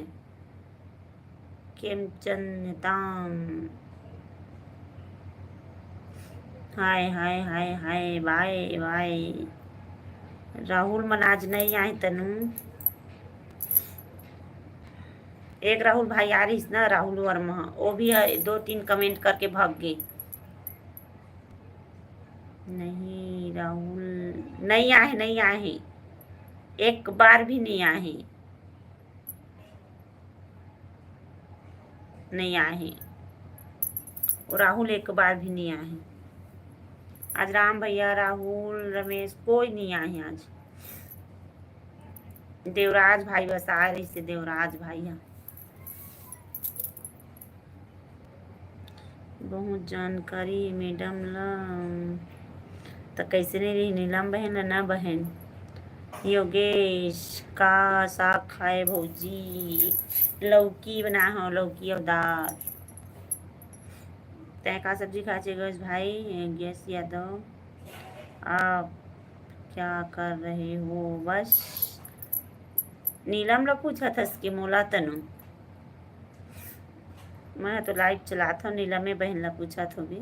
केमचंद नेताम। हाय, हाय, हाय, हाय, बाय, बाय। राहुल मन आज नहीं आए तनु। एक राहुल भाई आ रहिस ना, राहुल वर्मा, वो भी ह-, दो तीन comment करके भाग गे। नहीं राहुल, नहीं आए, नहीं आए, एक बार भी नहीं आए। नहीं आए हे। वो राहुल एक बार भी नहीं आए हे। आज राम भैया, राहुल, रमेश, कोई नहीं आए हे आज। देवराज भाई बस आए रहिस हे, देवराज भाई ह। बहुत जानकारी हे madam ला। त कैसे नहीं रही नीलम बहन ला ना बहन? योगेश, का साग खाए भौजी? लौकी बनाए हव, लौकी अउ दाल। तैं का सब्जी खाए हस योगेश भाई? योगेश यादव, आप क्या कर रहे हो? बस नीलम ला पूछत हस के मोला तनु। मैं तो live चलात हव, नीलमे बहन ला पूछत होबे।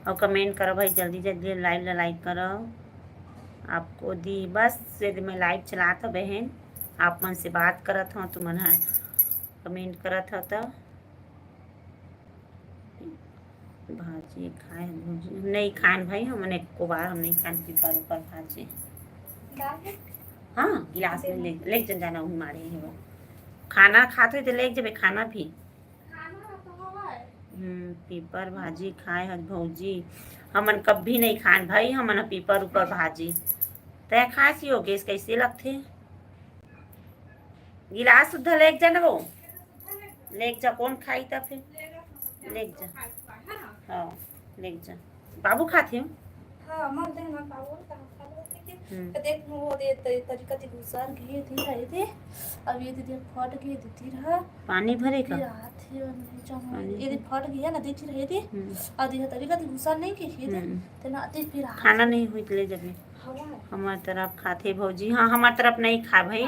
अउ comment करो भाई, जल्दी जल्दी live ला like करो। आपको दी बस, यदि मैं live चलात हव बहन, आप मन से बात करत हव, तुमन ह कमेंट करत हव त। भाजी खाए, भौजी? नहीं खाएन भाई, हमन एको बार हम नहीं खाएन पीपर ऊपर भाजी। हाँ, गिलास में ले, ले जन जाना, उही मारे हे वो। खाना खात होई त ले जबे खाना भी। हम्म, पीपर भाजी खाए हस भौजी? हमन कभी नहीं खाएन भाई, हमन ह पीपर ऊपर भाजी। तै खाए सी हो गैस, कैसे लगथे? गिलास सुद्धा लेके जा ना वो, लेके जा, कौन खाई त फिर? लेके जा। हाँ, लेके जा। बाबू खाथे हो? हाँ, मल दे ना बाबू, त हम खा लेते के। हम्म। त देख, वो दे त-, तरीका ती गुसर गे ती रहे थे। अब ये दीदी फट गे ती रहा। पानी भरे का? ये रात ही और नहीं चाहूँ। पानी ये दे भरे। फट गया ना, देती रहे थे। हम्म। और ये तरीका ती गुसर नहीं के, ये दे। हम्म। ते ना, ते फिर रात खाना ही। नहीं हुई त ले जबे। हमार तरफ खाथे भौजी। हाँ, हमार तरफ नहीं खाए भाई।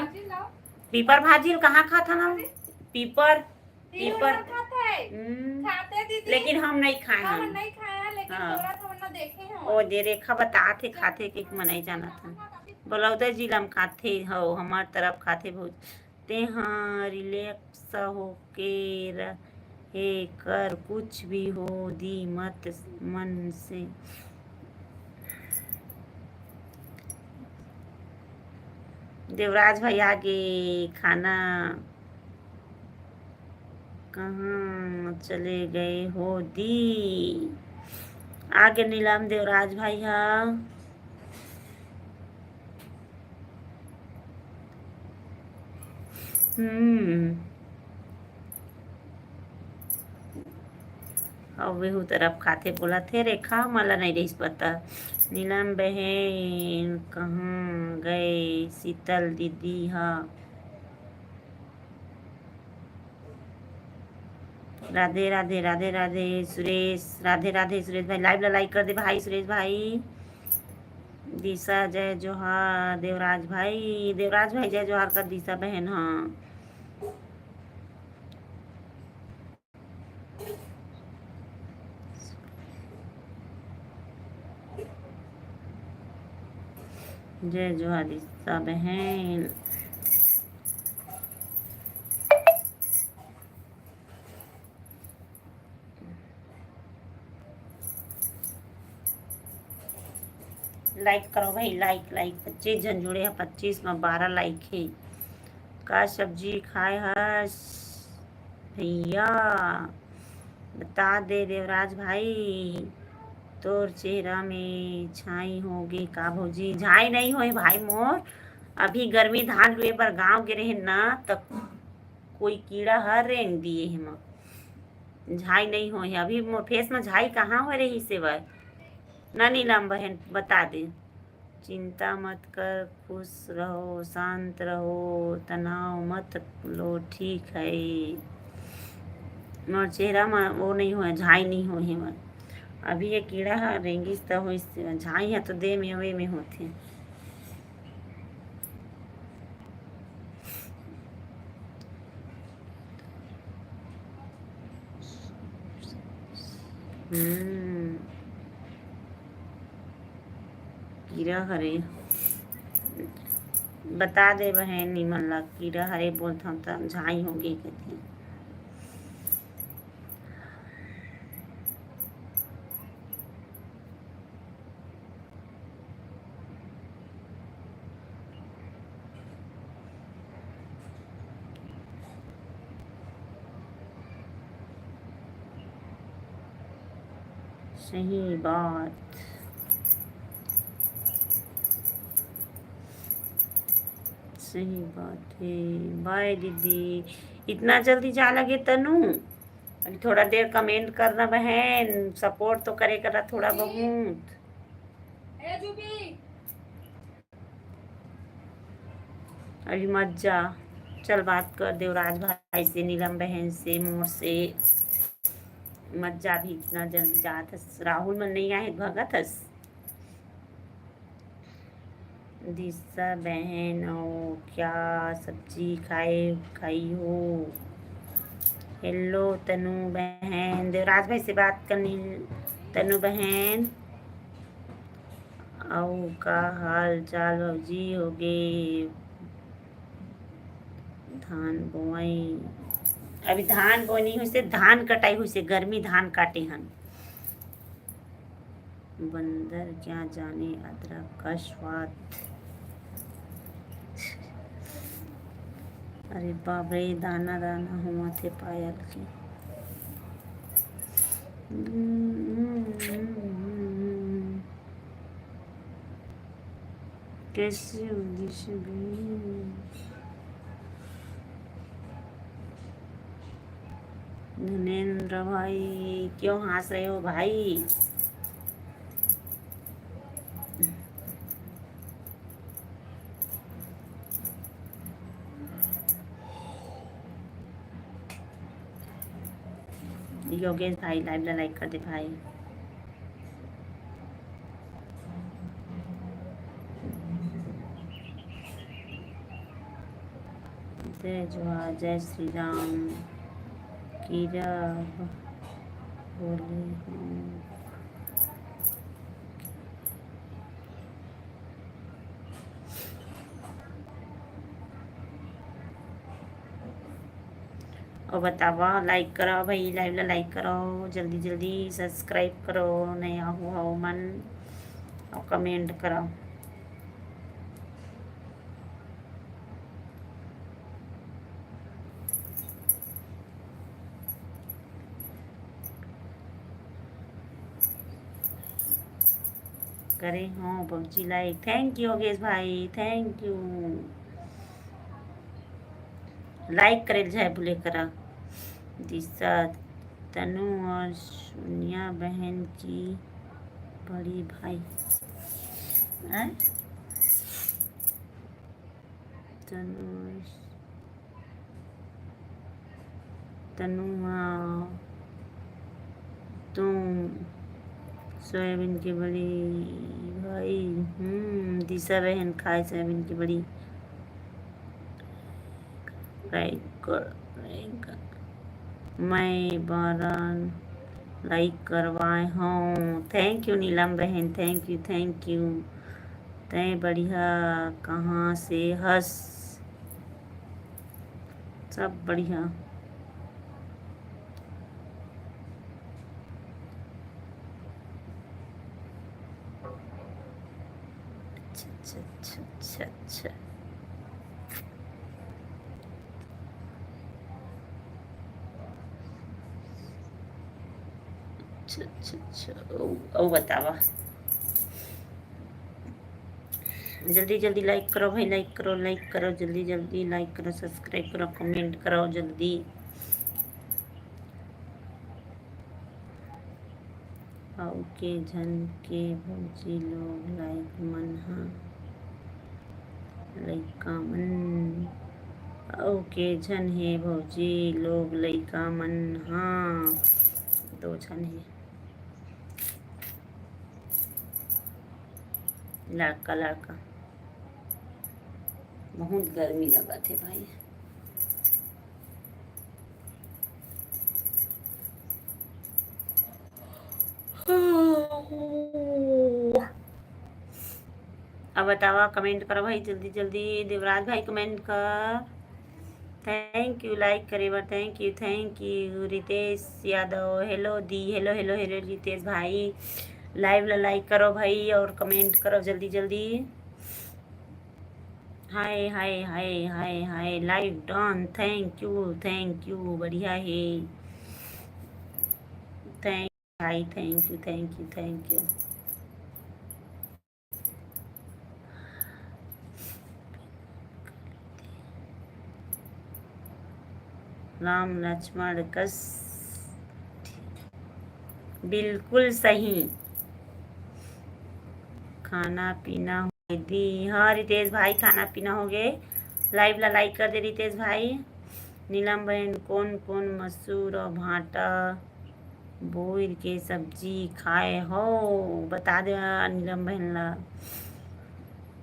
पीपर भाजी ल कहाँ खाथन हम? पीपर, पीपर। हम्म। लेकिन हम नहीं खाए हम। हाँ। ओ दे रेखा बतात हे खाथे के मैं नहीं जानत हन। बलौदा जिला म खाथे हो, हमार तरफ खाथे भौजी। तेहा रिलैक्स होके रहे कर, कुछ भी हो दी मत मन से। देवराज भाई आगे, खाना कहाँ चले गए हो दी? आगे नीलम देवराज भाई हा। हम्म। अउ वेहू तरफ खाथे बोलत हे रेखा, मला नहीं रहिस पता। नीलम बहन कहाँ गए शीतल दीदी हा? राधे राधे, राधे राधे सुरेश, राधे राधे सुरेश भाई, लाइव ला लाइक कर दे भाई सुरेश भाई। दिशा जय जोहार देवराज भाई, देवराज भाई जय जोहार कर दिशा बहन। हाँ, जय जोहार दिशा बहन। लाइक करो भाई, लाइक, लाइक। पच्चीस झन जुड़े हैं, पच्चीस में बारह लाइक है। का सब्जी खाए हस भैया? बता दे देवराज भाई, तोर चेहरा में छाई होगे का भौजी? झाई नहीं होए भाई मोर, अभी गर्मी धान लुए बर गांव गे रहे ना, त कोई कीड़ा हर रेंग दिए हे मोर। झाई नहीं होए हे अभी मोर फेस में, झाई कहाँ होए रही से बर? ना नीलम बहन बता दे। चिंता मत कर, खुश रहो, शांत रहो, तनाव मत लो, ठीक है। मोर चेहरा में वो नहीं होए, झाई नहीं होए हे मोर। अभी ये कीड़ा ह रेंगिस त होइस, झाई ह तो दे में, वे में होथे। हम्म। कीरा हरे। बता दे बहन, निमन ला कीरा हरे बोलथन त झाई होगे कथे। सही बात, सही बात है। बाय दीदी, इतना जल्दी जा लगे तनु? अभी थोड़ा देर कमेंट करना बहन, सपोर्ट तो करे करा थोड़ा बहुत। अभी मत जा, चल बात कर देवराज भाई से, नीलम बहन से, मोर से। मत जा, अभी इतना जल्दी जात हस, राहुल मन नहीं आए, भगत हस। दिशा बहन, ओ क्या सब्जी खाए, खाई हो? हेलो तनु बहन, देवराज भाई से बात करनी। तनु बहन, अउ का हाल चाल भौजी? होगे, धान बोवई, अभी धान बोवई नहीं होइसे, धान कटाई होइसे, गर्मी धान काटे हन। बंदर क्या जाने अदरक का स्वाद। अरे बाप रे, दाना दाना होवत हे पायल के। कैसे हो दिशा बहन? धनेंद्र भाई, क्यों हंस रहे हो भाई? योगेश भाई, लाइव ला लाइक कर दे भाई। जय जोहार, जय श्री राम। कीरा बोले हूँ। अउ बतावा, लाइक करो भाई, लाइव ला लाइक करो, जल्दी जल्दी सब्सक्राइब करो, नया हुआ हो मन, अउ कमेंट करो। करे हो PUBG like. Thank you Yogesh भाई, थैंक यू। लाइक करे ल जाए भूले करा। दिशा, तनु और सोनिया बहन की बड़ी भाई। हैं? तनु और तनुआ, तुम सोयाबीन की बड़ी भाई। हम्म, दिशा बहन खाए सोयाबीन की बड़ी। लाइक कर, लाइक कर। मैं बारह लाइक करवाए हूँ। थैंक यू नीलम बहन, थैंक यू, थैंक यू। तय बढ़िया, कहाँ से हस? सब बढ़िया। अच्छा, अच्छा, अच्छा, अच्छा, अच्छा। अच्छा, अच्छा, अच्छा। ओ, ओ बतावा। जल्दी जल्दी लाइक करो भाई, लाइक करो, लाइक करो, जल्दी जल्दी लाइक करो, सब्सक्राइब करो, कमेंट करो जल्दी। अउ के झन के भौजी लोग लाइक मन हा, लइका मन। अउ के झन हे भौजी लोग लइका मन हा, दो झन हे। लड़का लड़का बहुत गर्मी लगत हे भाई। अब बतावा, कमेंट करो भाई जल्दी जल्दी। देवराज भाई कमेंट कर। थैंक यू लाइक करे बर, thank you, thank you. Ritesh Yadav, hello दी, हेलो हेलो हेलो रितेश भाई। लाइव ला लाइक करो भाई और कमेंट करो जल्दी जल्दी। Hi hi hi hi hi, live done. Thank you, thank you, बढ़िया हे। थैंक भाई, thank you, thank you, thank you. Ram Lakshman कस, बिल्कुल सही। खाना पीना हो दी। हाँ रितेश भाई, खाना पीना हो गए। लाइव ला लाइक कर दे रितेश भाई। नीलम बहन, कौन कौन मसूर और भांटा बोर के सब्जी खाए हो, बता दे नीलम बहन ला।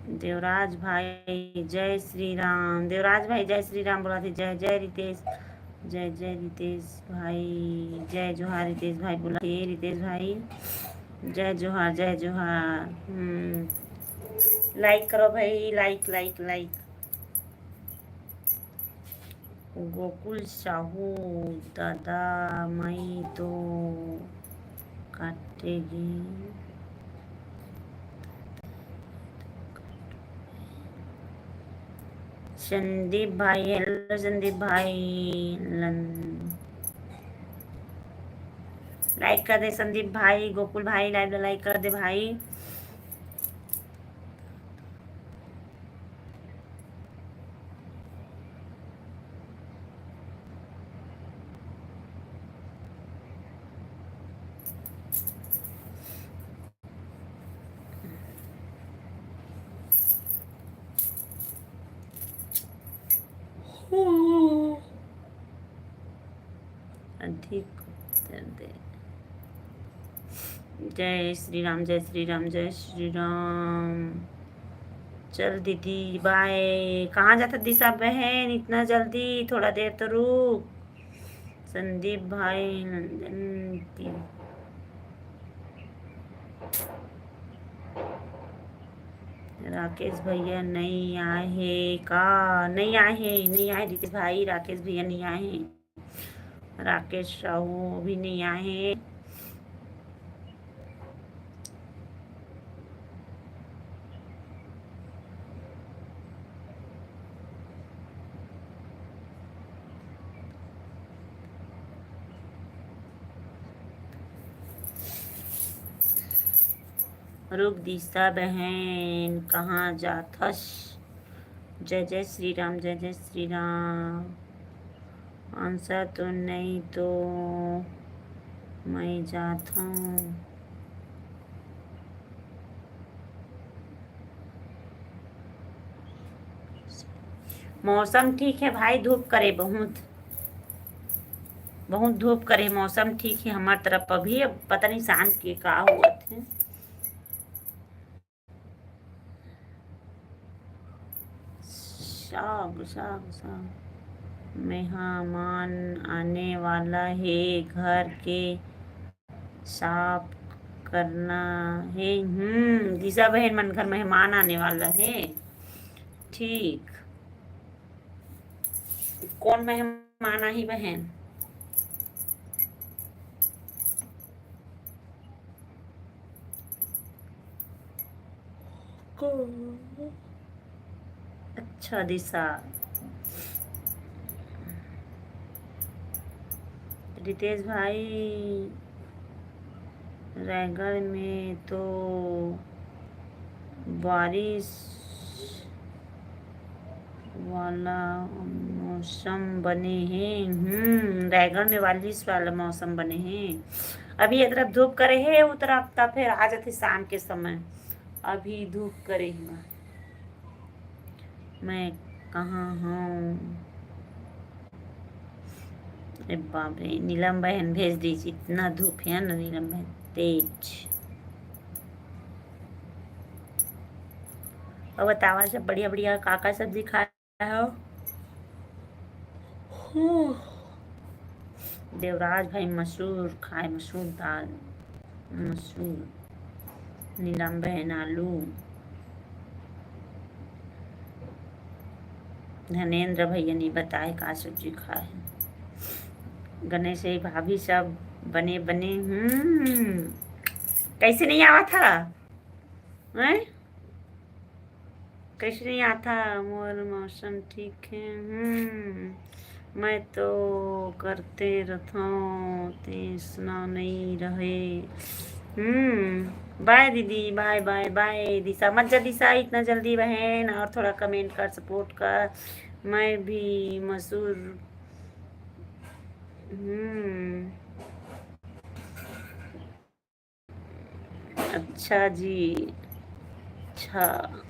देवराज भाई जय श्री राम। देवराज भाई जय श्री राम बोला थे। जय जय रितेश, जय जय रितेश भाई, जय जोहार रितेश भाई बोला थे। रितेश भाई जय जोहार, जय जोहार। हम्म, लाइक करो भाई, लाइक लाइक लाइक। गोकुल साहू, दादा, माई तो काटे गे। संदीप भाई, हेलो संदीप भाई, लन-, लाइक कर दे संदीप भाई, गोकुल भाई, लाइव ला लाइक कर दे भाई। अधिक उत्तर दे। जय श्री राम, जय श्री राम, जय श्री राम। चल दीदी, बाय। कहाँ जाता दिशा बहन इतना जल्दी? थोड़ा देर तो रुक। संदीप भाई, नंदन ती-, राकेश भैया नहीं आए हे का? नहीं आए हे, नहीं आए रितेश भाई, राकेश भैया नहीं आए हे। राकेश साहू भी नहीं आए हे। रुक दिशा बहन, कहाँ जाथस? जय जय श्री राम, जय जय श्री राम। आंसर तो नहीं तो मैं जात हूँ। मौसम ठीक है भाई, धूप करे बहुत, बहुत धूप करे, मौसम ठीक है हमार तरफ अभी। अब पता नहीं शाम के का हुआ थे। साग, साग, साग। मेहमान आने वाला है, घर के साफ करना है। हम्म, दिशा बहन, मन घर मेहमान आने वाला है। ठीक, कौन मेहमान आही बहन? अच्छा दिशा, रितेश भाई, रायगढ़ में तो बारिश वाला मौसम बने हे। हम्म, रायगढ़ में बारिश वाला मौसम बने हे। अभी ये तरफ धूप करे हे, उ तरफ त फिर आ जाथे शाम के समय। अभी धूप करे हे। मैं कहाँ हूँ? अरे बाप रे, नीलम बहन भेज दीजिए, इतना धूप है ना नीलम बहन, तेज। और बतावा सब बढ़िया बढ़िया का का सब्जी खाए हो? हम्म। देवराज भाई मसूर खाए, मसूर दाल, मसूर। नीलम बहन आलू। धनेंद्र भैया नहीं बताए का सब्जी खाए। गणेश भाभी सब बने बने। हम्म, कैसे नहीं आवा था? हैं? कैसे नहीं आता? मोर मौसम ठीक है। हम्म, मैं तो करते रथों, तैसना नहीं रहे। हम्म, बाय दीदी, बाय, बाय, बाय। दिशा मत जा दिशा इतना जल्दी बहन, और थोड़ा कमेंट कर, सपोर्ट कर। मैं भी मसूर, हम्म। अच्छा जी, अच्छा।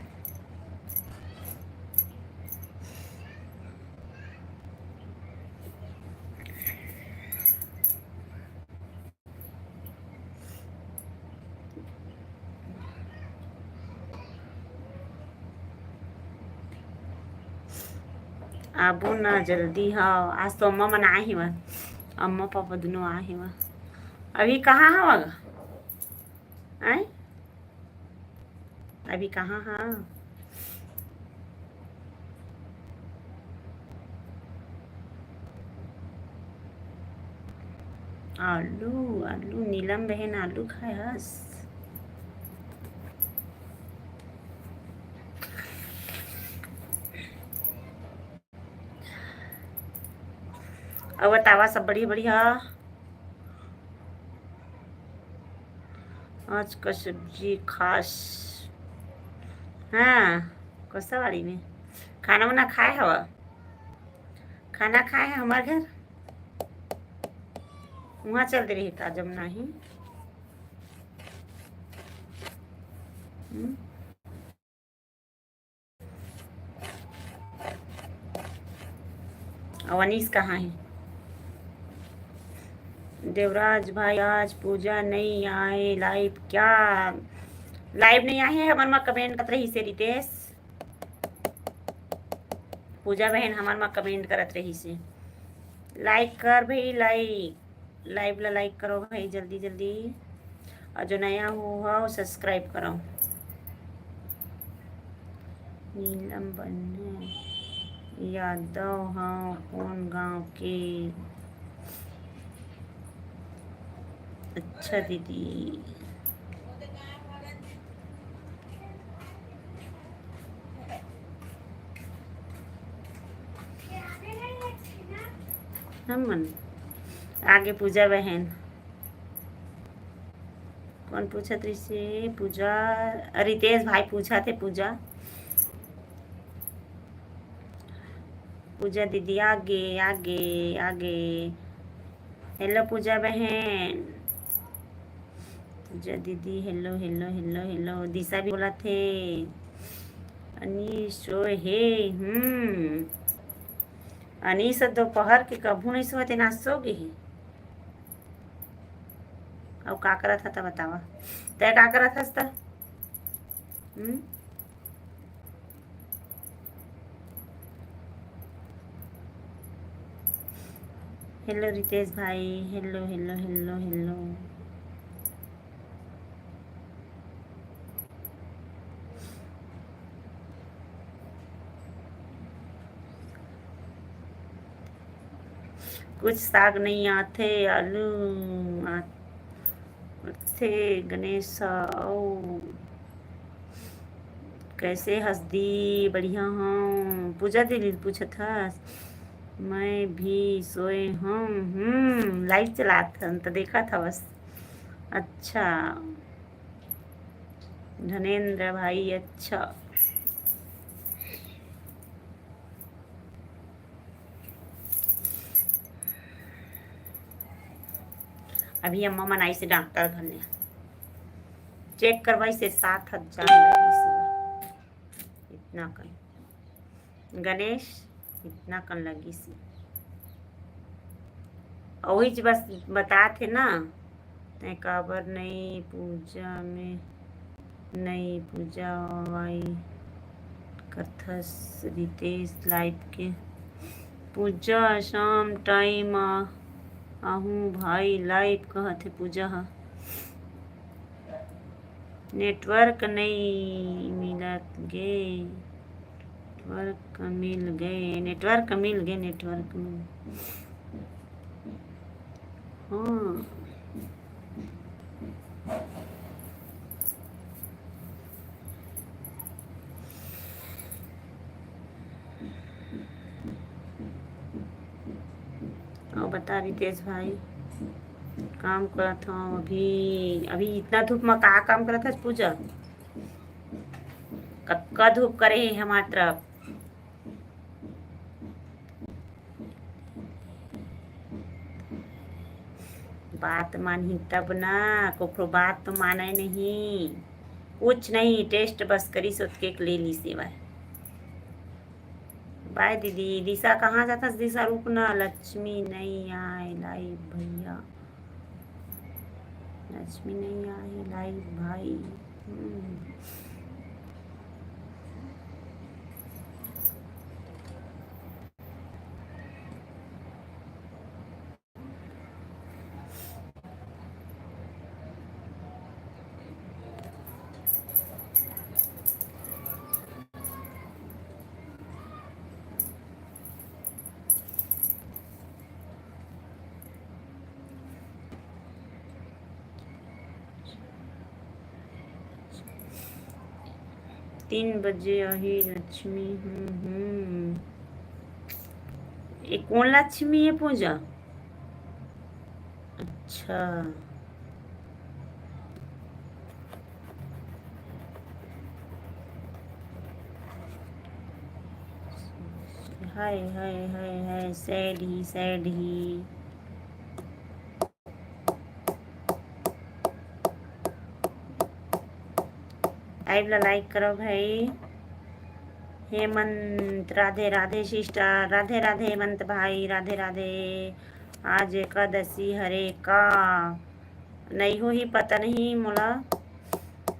आबू ना जल्दी, हाँ। आज तो अम्मा मन आए हे वा, अम्मा पापा दोनों आए हे वा। अभी कहाँ हवा गा? आए? अभी कहाँ हा? आलू, आलू, नीलम बहन आलू खाए हस। अउ बतावा, सब बढ़िया, बढ़िया। आज का सब्जी खास, हाँ, कोसावाड़ी में खाना वाना खाए हवा? खाना खाए है हमार घर, वहाँ चल दे रही था जब नहीं। हम्म। अउ अनीस कहाँ है? देवराज भाई, आज पूजा नहीं आए लाइव क्या? लाइव नहीं आए है, हमर मा कमेंट करत रही से रितेश। पूजा बहन हमर मा कमेंट करत रही से। लाइक कर भाई, लाइक, लाइव ला लाइक करो भाई, जल्दी जल्दी। अउ जो नया हो, हो सब्सक्राइब करो। नीलम बने यादव, हाँ, कौन गांव के? अच्छा दीदी। हमन आगे पूजा बहन। कौन पूछत रहिसे? पूजा, रितेश भाई पूछत हे पूजा। पूजा दीदी आगे, आगे, आगे। हेलो पूजा बहन। पूजा दीदी, हेलो, हेलो, हेलो, हेलो। दिशा भी बोलत हे। अनीस सोए हे, हम्म। अनीस दोपहर के कभू नहीं सोए, तेन आज सो गे हे। अउ का करत हस त बतावा? तैं का करत हस त? हम्म? हेलो रितेश भाई, हेलो, हेलो, हेलो, हेलो। कुछ साग नहीं आथे, आलू आथे गणेश। अउ कैसे हस दी? बढ़िया हूँ। पूजा दीदी पूछत हस, मैं भी सोए हूँ। हम्म, लाइव चलात हन त देखत हवस। अच्छा धनेंद्र भाई, अच्छा। अभी अम्मा मन आइसे डॉक्टर घर ले, चेक करवाइसे, सात हजार लगिस इतना कन। गणेश इतना कन लगिस। ओहीच बस बतात हे ना, तैं काबर नई पूजा में नई पूजा वाई करथस रितेश लाइव के। पूजा शाम टाइम आ, आहूँ भाई लाइव कहत हे पूजा ह। नेटवर्क नई मिलत गे, नेटवर्क मिल गे, नेटवर्क मिल गे, नेटवर्क मिल गे। हाँ। अउ बता रितेश भाई, काम करत हूँ अभी। अभी इतना धूप में का काम करत हस पूजा? कतका धूप करे हे हमार तरफ। बात मानही तब ना, कोखरो बात तो माने नहीं, कुछ नहीं, टेस्ट बस करिस ओतके ले ली सेवा। बाय दीदी। दिशा कहाँ जाथस? दिशा रुक ना, लक्ष्मी नहीं आए लाइव भैया। लक्ष्मी नहीं आए लाइव भाई। हम्म। तीन बजे आही लक्ष्मी। हम्म, हम्म। ये कौन लक्ष्मी है पूजा? अच्छा। हाय, हाय, हाय, हाय, sad ही, sad ही। Live ला like करो भाई। हेमंत, राधे राधे sister, राधे राधे हेमंत भाई, राधे राधे। आज एकादशी हरे का? नहीं हो ही पता नहीं मोला।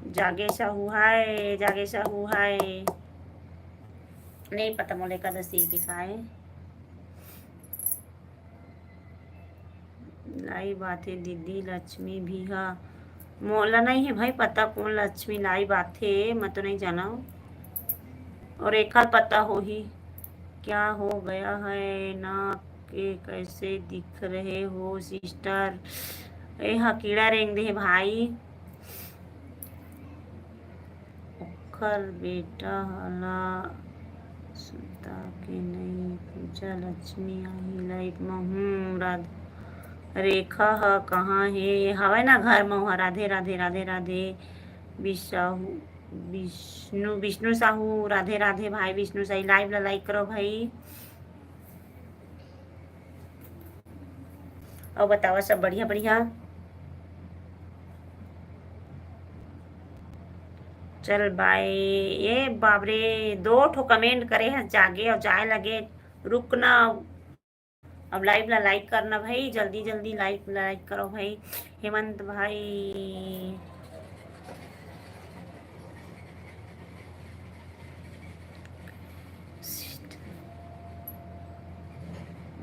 जागे साहू हाय, जागे साहू हाय। नहीं पता मोला एकादशी के का हे। Live आथे दीदी लक्ष्मी भी हा। मोला नहीं है भाई पता कौन लक्ष्मी live आथे, मैं तो नहीं जाना। और एकर पता होही क्या हो गया है ना, के कैसे दिख रहे हो sister? ए हा कीड़ा रेंग दे हे भाई। ओखर बेटा हला सुता के नहीं, पूजा लक्ष्मी आही live म। हूँ, राध-, रेखा ह कहाँ हे? हवय ना घर म, ओहा। राधे, राधे, राधे, राधे। बिसाहू, विष्णु, विष्णु साहू, राधे, राधे भाई विष्णु साहू। Live ला like करो भाई। अउ बतावा सब बढ़िया, बढ़िया। चल bye। ए बाप रे, दो ठो comment करे हे, जागे अउ जाए लगे। रुक ना, अब live ला like करना भाई, जल्दी जल्दी live ला like करो भाई। हेमंत भाई,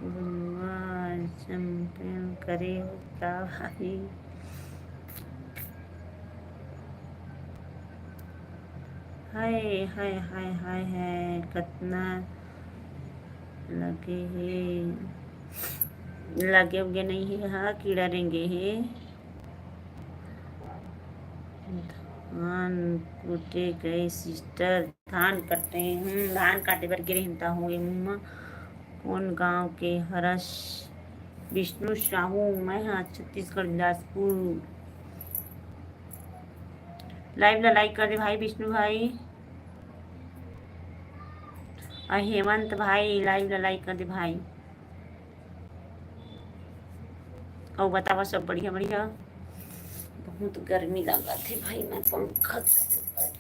गुरुआ चैंपियन करे हो का भाई? हाय, हाय, हाय, हाय, हाय, कतना लगे हे, लगे उगे नहीं हे, हाँ, कीड़ा रेंगे हे। धान कूटे गए sister, धान कटे, हम्म, धान काटे बर गे रहिन ता होए मुँह म। कौन गांव के हरस? विष्णु साहू, मैं हा छत्तीसगढ़ बिलासपुर। Live ला like कर दे भाई विष्णु भाई। अउ हेमंत भाई, live ला like कर दे भाई। अउ बतावा सब बढ़िया बढ़िया। बहुत गर्मी लागत हे भाई, मैं पंखा चला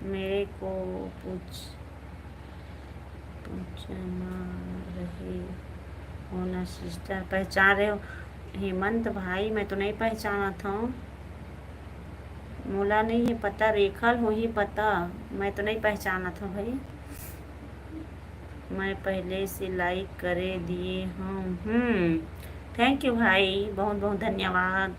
मेरे को पूछ, पूछना रहे हो ना sister, पहचान रहे हो? हेमंत भाई, मैं तो नहीं पहचानत हूँ, मोला नहीं है पता, रेखा ल होही पता, मैं तो नहीं पहचानत हूँ भाई। मैं पहले से like करे दिए हूँ। हम्म, thank you भाई, बहुत बहुत धन्यवाद।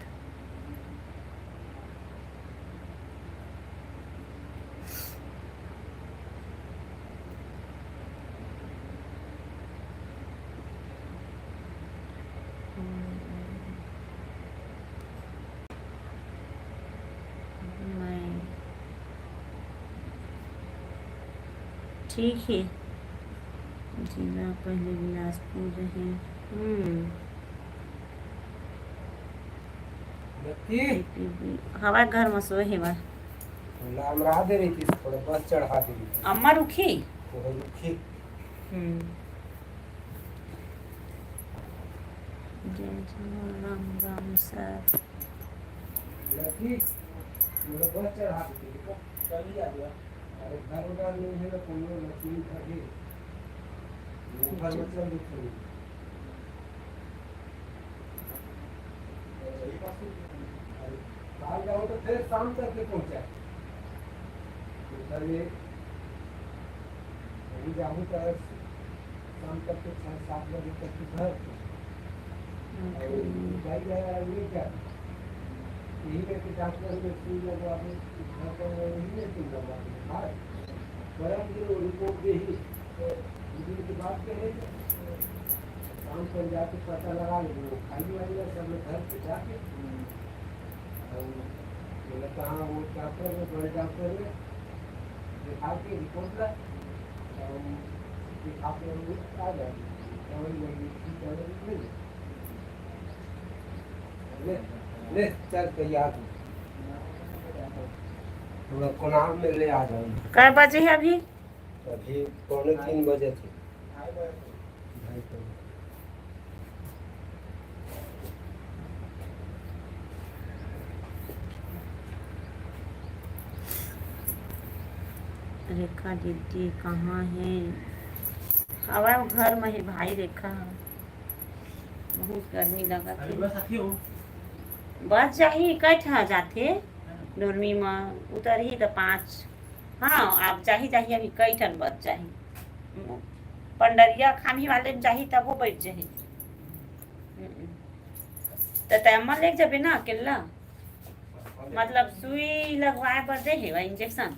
मैं ठीक है, जिला पहले बिलासपुर रहे। हम्म। नक्की? हवा घर में सोए हे बा। नाम रहा दे रही थी, थोड़ा बस चढ़ा दे रही थी। अम्मा रुखी? वो रुखी। हम्म। जय जय राम राम sir। नक्की? थोड़ा बस चढ़ा दे रही थी। चल ही आ गया। अरे घर उधर नहीं है ना, कोनो लक्ष्मी घर है। वो घर में चल दे थोड़ी। काल जाओ तो फिर शाम तक के पहुंचा। तो सर ये अभी जाऊँ तो शाम तक के छः सात बजे तक के घर। और भाई ये क्या? यही करके डॉक्टर में सुई लगवा दे, घर पर यही नहीं सुई लगवा दे। हाँ, करम जो रिपोर्ट दे ही, तो दो दिन के बाद के है, काम पर जाके पता लगा ले, वो खाली वाली है, सब लोग घर पे जाके, और बोला, "कहाँ वो डॉक्टर में, बड़े डॉक्टर में दिखा के रिपोर्ट ला, और दिखा के हम आ जाएंगे।" दवाई वही, दवाई मिल जाए। ले, ले, चल तैयार हो। हम लोग कोनार में ले आ जाएंगे। कै बजे है अभी? अभी पौने तीन बजे थे। ढाई पौने। रेखा दीदी कहाँ है? हवा घर में है भाई रेखा। बहुत गर्मी लगत है। बस जाही, कै ठा जाथे डोरमी म उतरही त पाँच। हाँ, आप जाही, जाही अभी कै ठन बज जाही। पंडरिया खामी वाले म जाही तब वो बैठ जाही। हम्म। त तै अम्मा लेके जाबे ना अकेला? मतलब सुई लगवाए बर दे हे इंजेक्शन?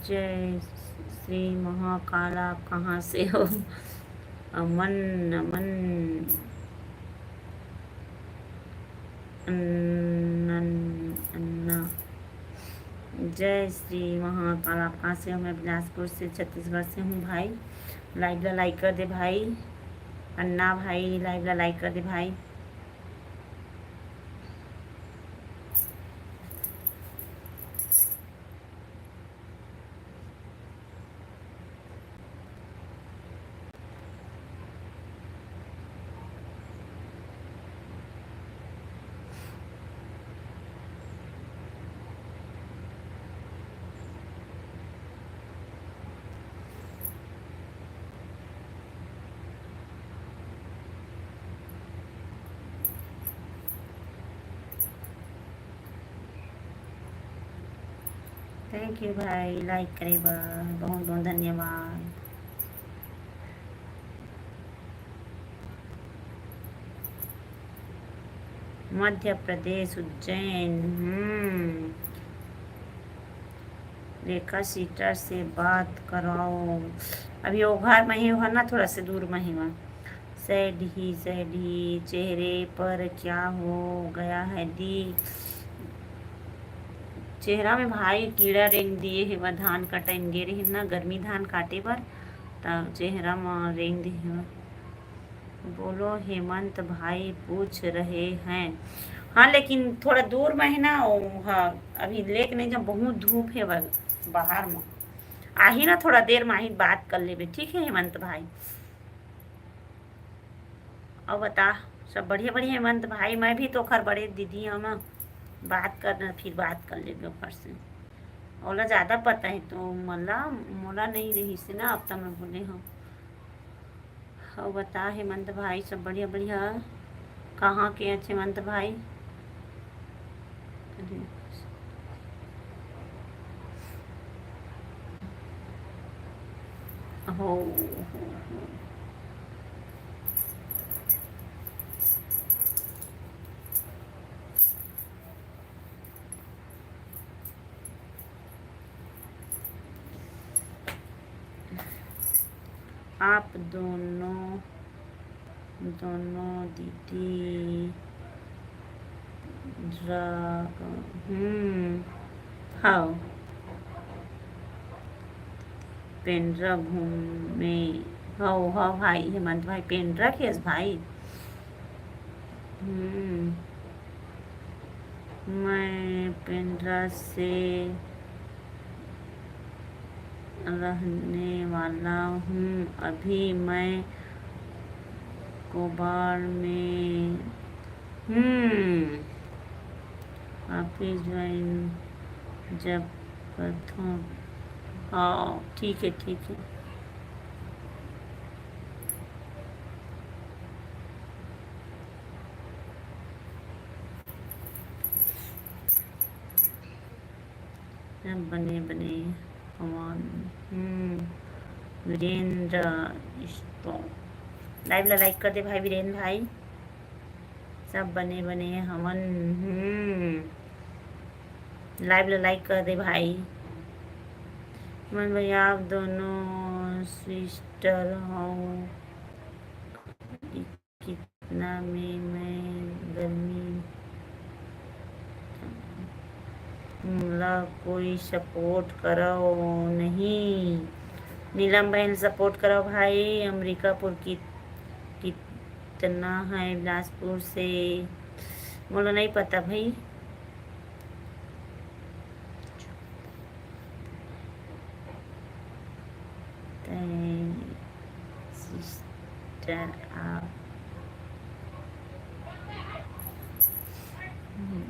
जय श्री महाकाल, आप कहाँ से हो? अमन, अमन, अन्नन, अन्ना। जय श्री महाकाल, आप कहाँ से हो? मैं बिलासपुर से, छत्तीसगढ़ से हूँ भाई। लाइव ला लाइक कर दे भाई। अन्ना भाई, लाइव ला लाइक कर दे भाई। Thank you भाई, लाइक करे बर बहुत बहुत धन्यवाद। मध्य प्रदेश, उज्जैन। हम्म, रेखा सीटर से बात कराओ। अभी वो घर में ही हो ना, थोड़ा से दूर में ही हो। सैड ही, सैड ही, चेहरे पर क्या हो गया है दी? चेहरा में भाई कीड़ा रेंग दिए हे, वह धान कटन गे रहिन ना, गर्मी धान काटे बर, त चेहरा म रेंग दिए हे। बोलो हेमंत भाई पूछ रहे हैं। हाँ, लेकिन थोड़ा दूर में है ना, वो, हाँ, अभी लेके नहीं जा, बहुत धूप है बा-, बाहर में। आही ना, थोड़ा देर में आही, बात कर लेबे, ठीक है हेमंत भाई? और बता, सब बढ़िया बढ़िया हेमंत भाई? मैं भी तो ओखर बड़े दीदी हूँ ना, बात करना, फिर बात कर लेबे ओखर से। ओला ज़्यादा पता है तो मोला, मोला नहीं रही से ना, अब तो मैं बोले हूँ। और बता हेमंत भाई, सब बढ़िया बढ़िया? कहाँ के अच्छे हेमंत भाई? हो, हो, हो। आप दोनों, दोनों दीदी रा-, हम्म, हाँ। पेंड्रा घूमे, हव, हव भाई, हेमंत भाई, पेंड्रा के हस भाई? हम्म, मैं पेंड्रा से रहने वाला हूँ, अभी मैं कोबाड़ में हूँ। ऑफिस ज्वाइन जब करथों। हाँ, ठीक है, ठीक है। सब बने बने हवन। हम्म, वीरेंद्र स्टॉप। लाइव ला लाइक कर दे भाई वीरेंद्र भाई। सब बने बने हवन। हम्म, लाइव ला लाइक कर दे भाई। मन भैया, आप दोनों सिस्टर हो? कितना में मैं गर्मी, मोला कोई सपोर्ट करो नहीं। नीलम बहन सपोर्ट करो भाई। अमरीकापुर की कितना है बिलासपुर से? मोला नहीं पता भाई। सिस्टर आप। हम्म।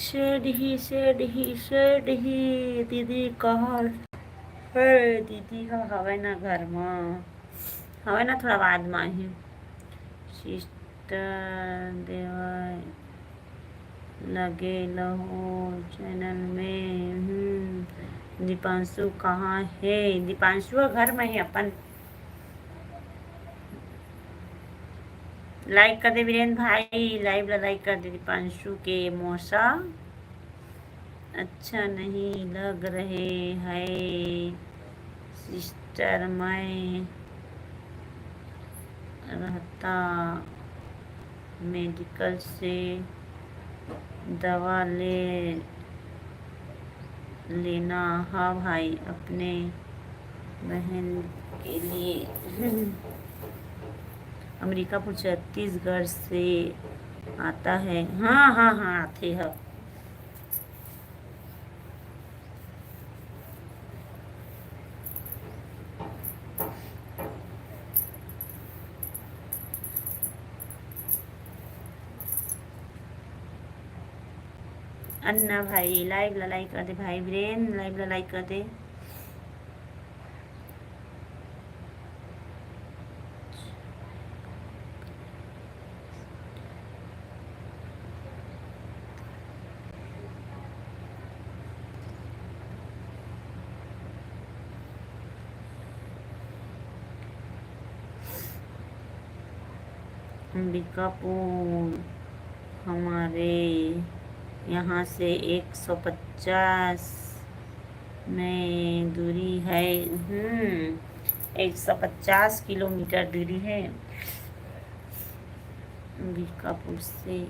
Said he, said he, said he. दीदी कहाँ है? दीदी ह हवय ना घर म, हवय ना, थोड़ा बाद म आही। सिस्टर देवा लगे लहो चैनल में। हम्म, दीपांशु कहाँ हे? दीपांशु ह घर में हे अपन। लाइक कर दे वीरेंद्र भाई, लाइव ला लाइक कर दे दीपांशु के मौसा। अच्छा नहीं लग रहे है सिस्टर, मैं रहता मेडिकल से दवा ले लेना। हाँ भाई, अपने बहन के लिए। अमरीकापुर छत्तीसगढ़ से आता है। हाँ हाँ हाँ, आते हैं। अन्ना भाई, लाइव ला लाइक कर दे भाई। वीरेन, लाइव ला लाइक कर दे। अंबिकापुर हमारे यहाँ से एक सौ पचास में दूरी है। हम्म, एक सौ पचास किलोमीटर दूरी है अंबिकापुर से।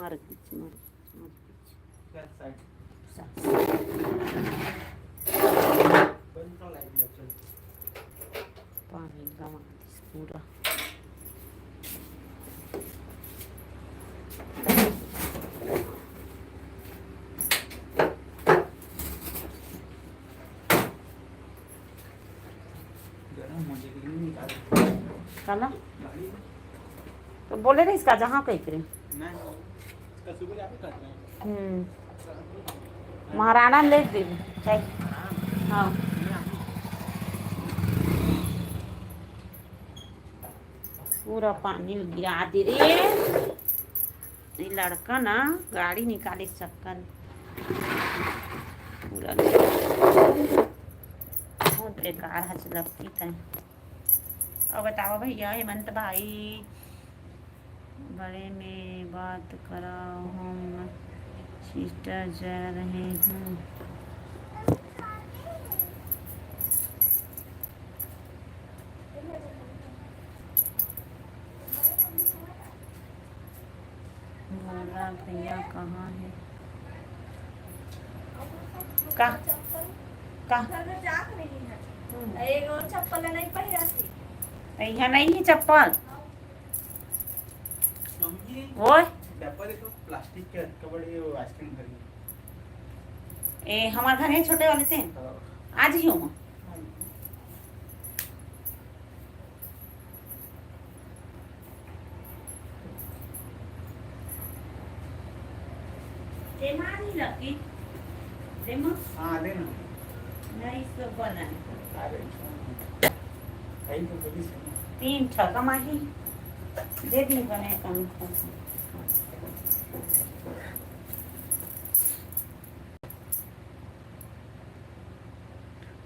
मर गई, मर गई, मर गई। पानी गवा दिस पूरा। काला? तो बोले रहिस का जहाँ कही करे। हम्म। महाराणा ले दे। हाँ। पूरा पानी गिरा दे रे। ये लड़का ना गाड़ी निकाले सक्कन। पूरा बहुत बेकार हच लगती है। और बताओ भैया हेमंत भाई, बड़े में बात कराओ, हम सिस्टर जा रहे हैं। भोला भैया कहाँ है? का? चप्पल का? घर में जात नहीं है। हम्म। एक और चप्पल नहीं पहिरा थी। यहाँ नहीं है चप्पल। मम्मी, वो? डब्बा देखो, प्लास्टिक के कबड़, ये वो आइसक्रीम भरी। ए, हमारे घर है छोटे वाले से। हाँ। आज ही हो माँ। हाँ। तेमा नहीं लगती। तेमा? हाँ, दे ना। नहीं, इसको बना। अरे, कहीं तो बोली सुनो। तीन ठा कमाही। दे दी बने कम।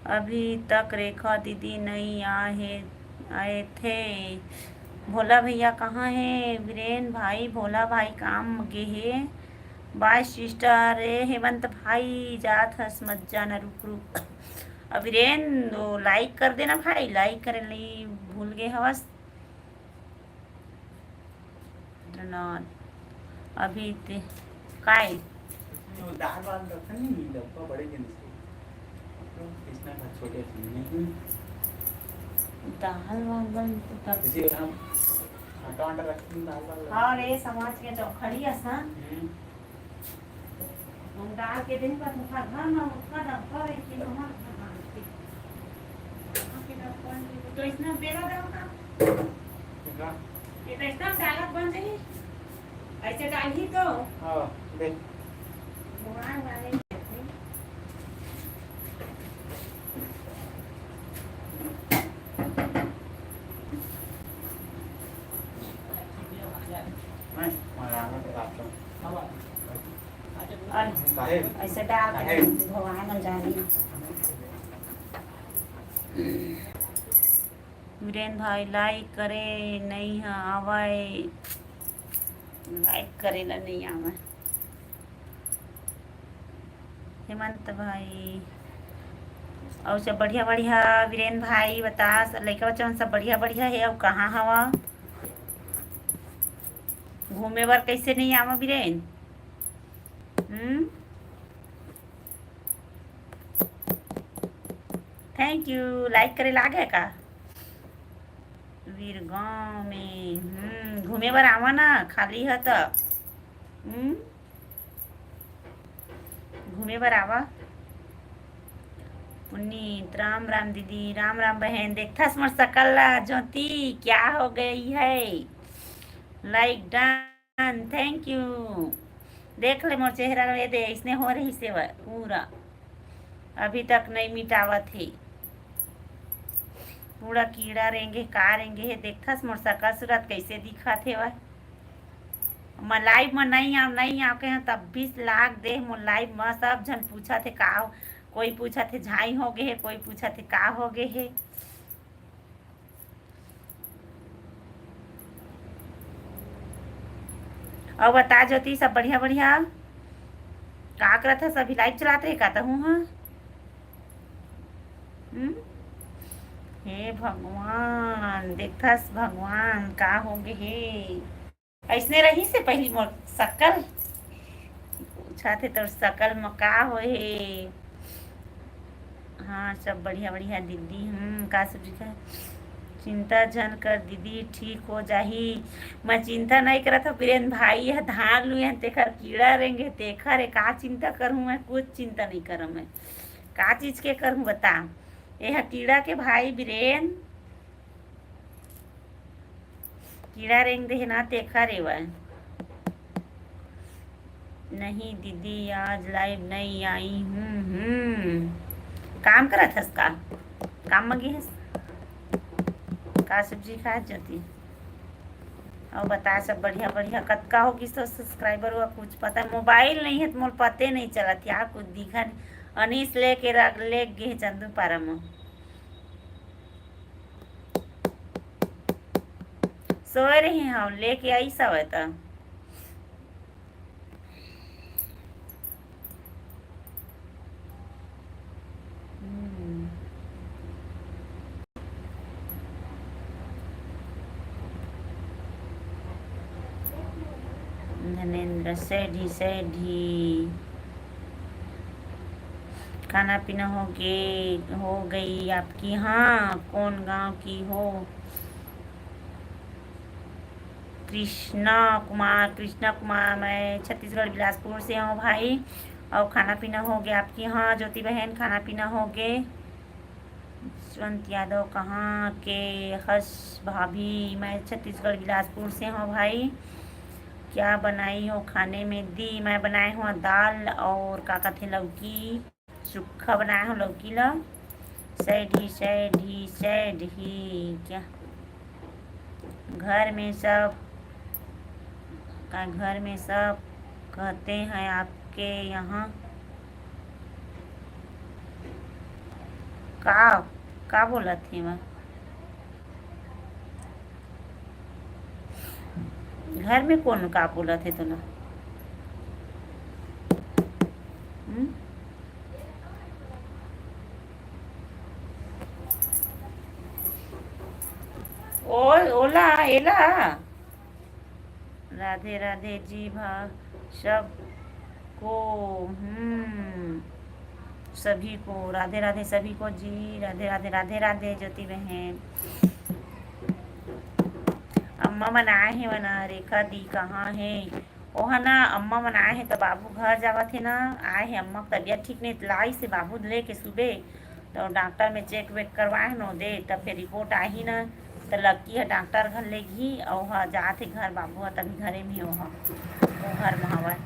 अभी तक रेखा दीदी नई आए थे। भोला भैया कहाँ है? वीरेन भाई, भोला भाई काम गे हे। बाय सिस्टर। ए हेमंत भाई, जात हस मत जाना, रुक रुक। अब वीरेन, वो लाइक कर देना भाई, लाइक करे नहीं भूल गए हवस। प्रणाम। अभी ते काय? वो दाल वाल रखा नहीं, डब्बा बड़े दिन से। इसमें छोटे से नहीं। दाल वाल बन तो तब इसी हम आटा वाटा रख के दाल वाल हाँ रे, समाज के चौखड़ी असन। हम्म। हम डाल के दिन पर मुखा घर में मुखा डब्बा रह के हमार घर में आके। तो इसमें बेला दे का? ठीक है। ये तो एकदम डालत बन जाई। ऐसे डालही तो। हाँ, देख। भगवान वाले। नहीं, हमारा आगे तो बात करो। और ऐसे डाल के भगवान जाने। वीरेन भाई, लाइक करे नहीं है, आवाए, लाइक करे ला नहीं आवाए। हेमंत भाई, और सब बढ़िया बढ़िया। वीरेन भाई, बता, लइका बच्चा मन सब बढ़िया बढ़िया है? और कहाँ हवा? घूमे बर कैसे नहीं आवा वीरेन? हम्म। Thank you. लाइक करे लागे का? वीरगांव में, हम्म, घूमे बर आवा ना, खाली है तो। हम्म, घूमे बर आवा। पुनीत, राम राम दीदी, राम राम बहन। देखथस मोर सकल ला ज्योति, क्या हो गई है? लाइक डन। Thank you. देख ले मोर चेहरा, ये दे, इसने हो रही सेवा पूरा। अभी तक नहीं मिटावत हे। पूरा कीड़ा रेंगे, का रेंगे हे, देखथस मोर सकल सूरत कैसे दिखत हे वह। मैं लाइव में नहीं आव, नहीं आव के तब बीस लाख दे मोर लाइव में। सब झन पूछत हे का, कोई पूछत हे झाई हो गए हे, कोई पूछत हे का हो गए हे। अउ बता ज्योति, सब बढ़िया बढ़िया? का करत हस? अभी लाइव चलात रहे का तहूँ ह? हम्म? हे भगवान, देखथस भगवान, का हो गे हे? अइसने रहिस हे पहिली मोर सकल। पूछत हे तोर सकल म का होए हे? हाँ, सब बढ़िया बढ़िया दीदी। हम्म, का सब लिखा है? चिंता झन कर दीदी, ठीक हो जाही। मैं चिंता नहीं करत हूँ बीरेन भाई, यह धान लुए हैं, तेखर कीड़ा रेंगे, तेखर ए का चिंता करूँ मैं? कुछ चिंता नहीं करम मैं। का चीज के करूँ बता? यह कीड़ा के भाई बीरेन, कीड़ा रेंग दे हे ना, तेखर एवय। नहीं दीदी, आज लाइव नहीं आई हूँ। हम्म, काम करत हस का? काम म गे हस? का सब्जी खात ज्योति? अउ बता, सब बढ़िया बढ़िया। कतका हो गिस तो सब्सक्राइबर हुआ, कुछ पता, मोबाइल नहीं है तो मोर पते नहीं चलत या कुछ दिखा नहीं। अनीस लेके रख, ले गे हे चंदू पारा म। सोए रही हूँ, लेके आई सवे त। हम्म। धनेंद्र सेठी, सेठी। खाना पीना हो गे, हो गई आपकी? हाँ, कौन गांव की हो? कृष्णा कुमार, कृष्णा कुमार, मैं छत्तीसगढ़ बिलासपुर से हूँ भाई। और खाना पीना हो गया आपकी? हाँ ज्योति बहन, खाना पीना हो गए। जसवंत यादव, कहाँ के हस भाभी? मैं छत्तीसगढ़ बिलासपुर से हूँ भाई। क्या बनाई हो खाने में दी? मैं बनाए हूँ दाल और का कहते लौकी, सुक्खा बनाए हूँ लौकी ला। सैड ही, सैड ही, सैड ही। क्या घर में सब, का घर में सब कहते हैं आपके यहाँ? का, का बोलत हे मैं? घर में कौन का बोलत हे तोला? हम्म? ओ, ओला, एला। राधे राधे जी भा सबको, हम्म, सभी को राधे राधे, सभी को जी राधे राधे, राधे राधे ज्योति बहन। अम्मा मन आए हे वना, रेखा दी कहाँ हे? ओहा ना, अम्मा मन आए हे त बाबू घर जावत हे ना, आए हे अम्मा के तबीयत ठीक नहीं, त लाई से बाबू लेके सुबे तो डॉक्टर में चेक वेक करवाए हे नो दे, तब फिर रिपोर्ट आही ना, त लक्की ह डॉक्टर घर ले गही, अउ ह जात हे घर, बाबू ह तभी घरे में हे, ओहा, ओ घर में हवय।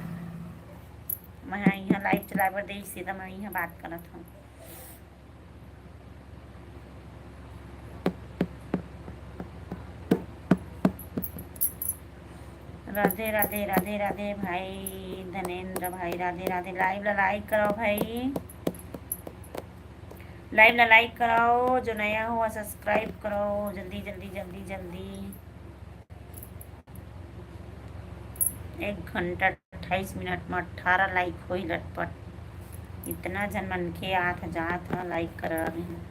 मैं इहाँ लाइव चलाए बर देइस हे, त मैं इहाँ बात करत हूँ। राधे राधे, राधे राधे भाई धनेंद्र भाई, राधे राधे। लाइव ला लाइक कराओ भाई, लाइव ला लाइक कराओ, जो नया हो सब्सक्राइब कराओ, जल्दी जल्दी जल्दी जल्दी। एक घंटा अट्ठाईस मिनट में अट्ठारह लाइक होई लटपट। इतना झन मनखे आत ह, जात ह, लाइक करा रहे हैं।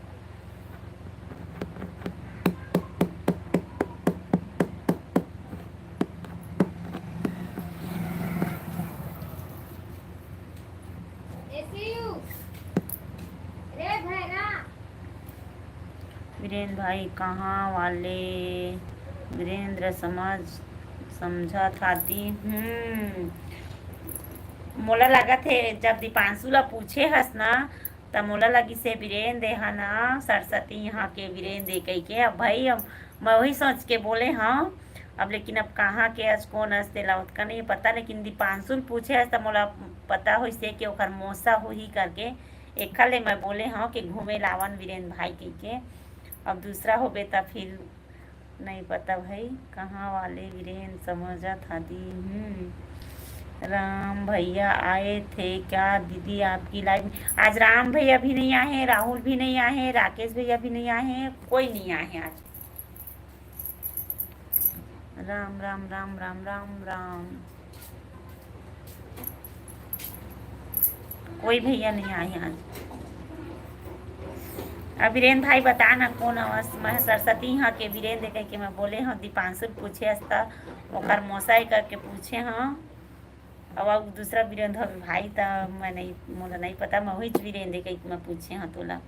वीरेंद्र भाई कहाँ वाले? वीरेंद्र समझ, समझा था दी। हम्म, मोला लगत हे जब दीपांशु ला पूछे हस ना, त मोला लगिस हे वीरेंद्र ह ना सरस्वती यहाँ के वीरेंद्र कहिके। अब भाई, अब मैं वही सोच के बोले हँव। अब लेकिन अब कहाँ के अस, कौन अस, तेला ओतका नहीं पता, लेकिन दीपांशु ल पूछे हस त मोला पता होइस हे कि ओखर मौसा होही करके। एखर ले मैं बोले हँव कि घूमे लावन वीरेंद्र भाई कहिके। अब दूसरा होबे त फिर नहीं पता भाई, कहाँ वाले वीरेंद्र समझा था दी। हम्म। राम भैया आए थे क्या दीदी आपकी लाइव में? आज राम भैया भी नहीं आए हैं, राहुल भी नहीं आए हैं, राकेश भैया भी नहीं आए हैं, कोई नहीं आए हैं आज। राम राम राम राम राम राम। कोई भैया नहीं आए हैं आज। अब वीरेंद्र भाई बता ना कौन अवस, मैं सरस्वती हाँ के वीरेंद्र कह के मैं बोले हँव, दीपांशु पूछे हस त ओकर मौसा हे करके पूछे हँव। अब, अब दूसरा वीरेंद्र हवे भाई, त मैं नहीं, मोला नहीं पता, मैं वही वीरेंद्र कह के मैं पूछे हँव तोला।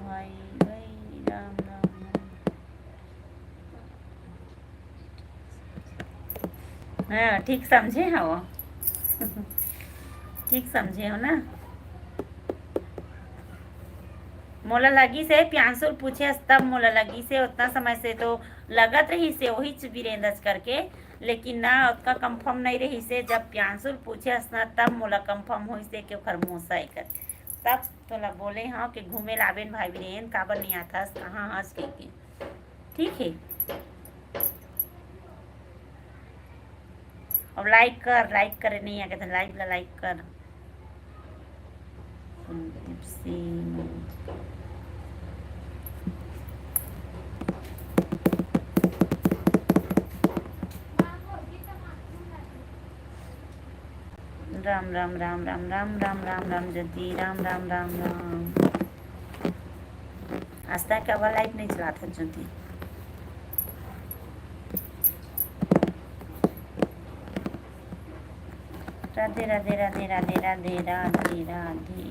भाई, भाई, राम, राम, राम। हाँ, ठीक समझे हव। ठीक समझे हव ना? मोला लगिस हे प्रियांशु ल पूछे हस तब मोला लगिस हे, ओतना समय से तो लगत रहिस हे ओहीच वीरेंद्र करके, लेकिन ना ओतका कंफर्म नहीं रहिस हे। जब प्रियांशु ल पूछे हस ना तब मोला कंफर्म होइस हे कि ओखर मौसा हे कर। तब तोला बोले हँव कि घूमे लाबेन भाई वीरेंद्र, काबर नहीं आथस, कहाँ हस कहिके। ठीक हे। अब लाइक कर, लाइक करे नहीं आगे तो लाइव ला लाइक कर। कुलदीप सिंह। राम राम राम राम राम राम राम राम ज्योति, राम राम राम राम। आज तक अब लाइव नहीं चलात हस ज्योति। राधे, राधे, राधे, राधे, राधे, राधे, राधे।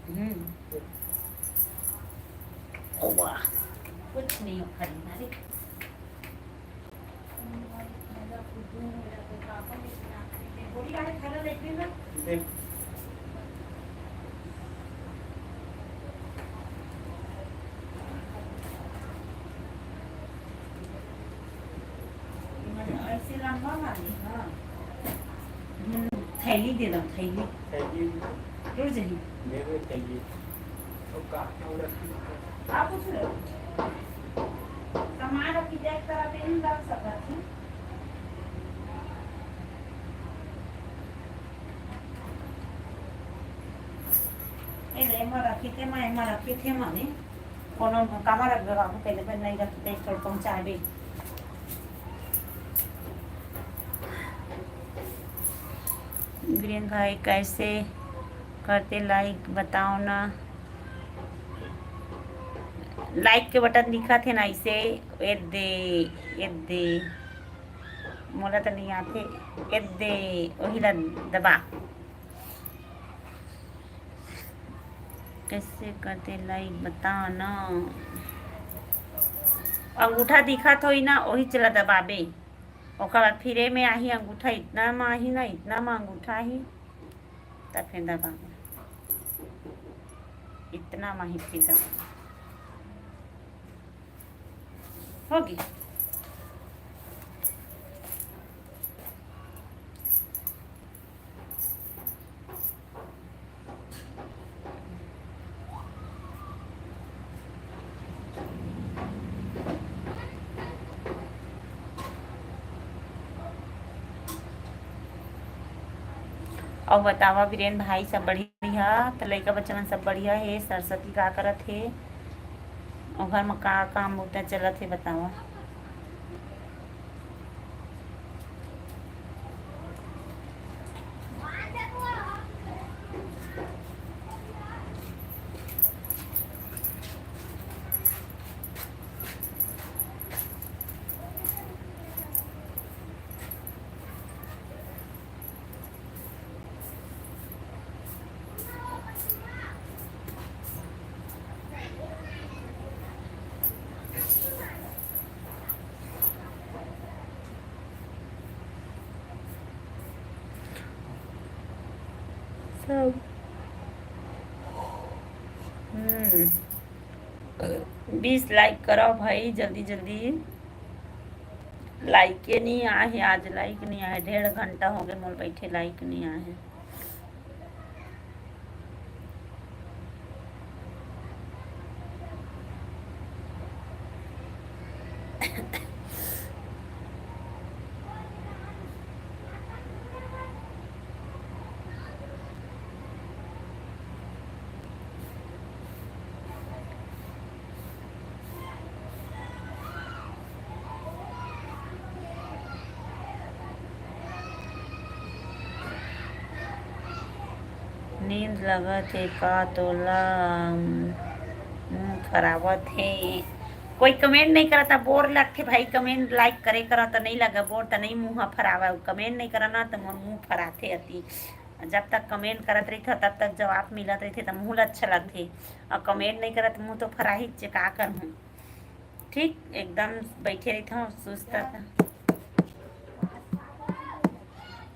हम्म। वाह, कुछ नहीं उखड़ी ना रे। ऐसे लंबा वाली, हाँ। हम्म, थैली दे दो, थैली। थैली। टूट जाही। दे दो थैली। तो का, का रखी? आप कुछ रखो। सामान रखी जाए, एक तरह पे नहीं रख सकत है। ए ले, एमा रखी थे, मैं एमा रखी थे, माने कोनो कामा रख दे बाबू, पहले पर नहीं रखी थे, छोड़ पहुंचा दे। वीरेंद्र भाई, कैसे करते लाइक बताओ ना। लाइक के बटन दिखत हे ना, इसे ए दे, ए दे। मोला तो नहीं आथे, ए दे, ओही ला दबा। कैसे करते लाइक बता ना। अंगूठा दिखत होई ना, ओही चला दबाबे। ओकर बाद फिर ए में आही अंगूठा, इतना में आही ना, इतना में अंगूठा आही, तब फिर दबाबे। इतना में आही फिर दबाबे। होगे। अउ बतावा वीरेन भाई, सब बढ़िया? त लइका बच्चा मन सब बढ़िया हे? सरस्वती का करत हे? अउ घर म का काम बूता चलत हे, बतावा। सब। हम्म। बीस लाइक कराओ भाई, जल्दी जल्दी। लाइके नहीं आए हे आज, लाइक नहीं आए हे। डेढ़ घंटा हो गए मोर बैठे, लाइक नहीं आए हे। नींद लगत हे का तोला? मुंह फरावत हे। कोई कमेंट नहीं करता, बोर लगथे भाई। कमेंट लाइक करे करा त नहीं लगा बोर, त नहीं मुंह फरावा। कमेंट नहीं करा ना त मोर मुंह फराथे अति। जब तक कमेंट करत रहिथे तब तक जवाब मिलत रहिथे त मुंह ल अच्छा लगथे। अउ कमेंट नहीं करत, मुंह तो फराही चे, का करहूं। ठीक एकदम बैठे रहिथव सुस्ता।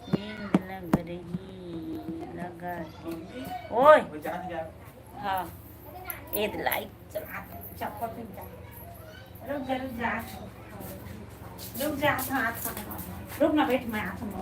नींद लग रही, लगा के। ओए। हाँ। ए लाइट चला, चप्पल पहन जा। रुक जा, रुक जा। रुक जा, हाथ, हाथ, हाथ। रुक ना, बैठ, मैं हाथ में।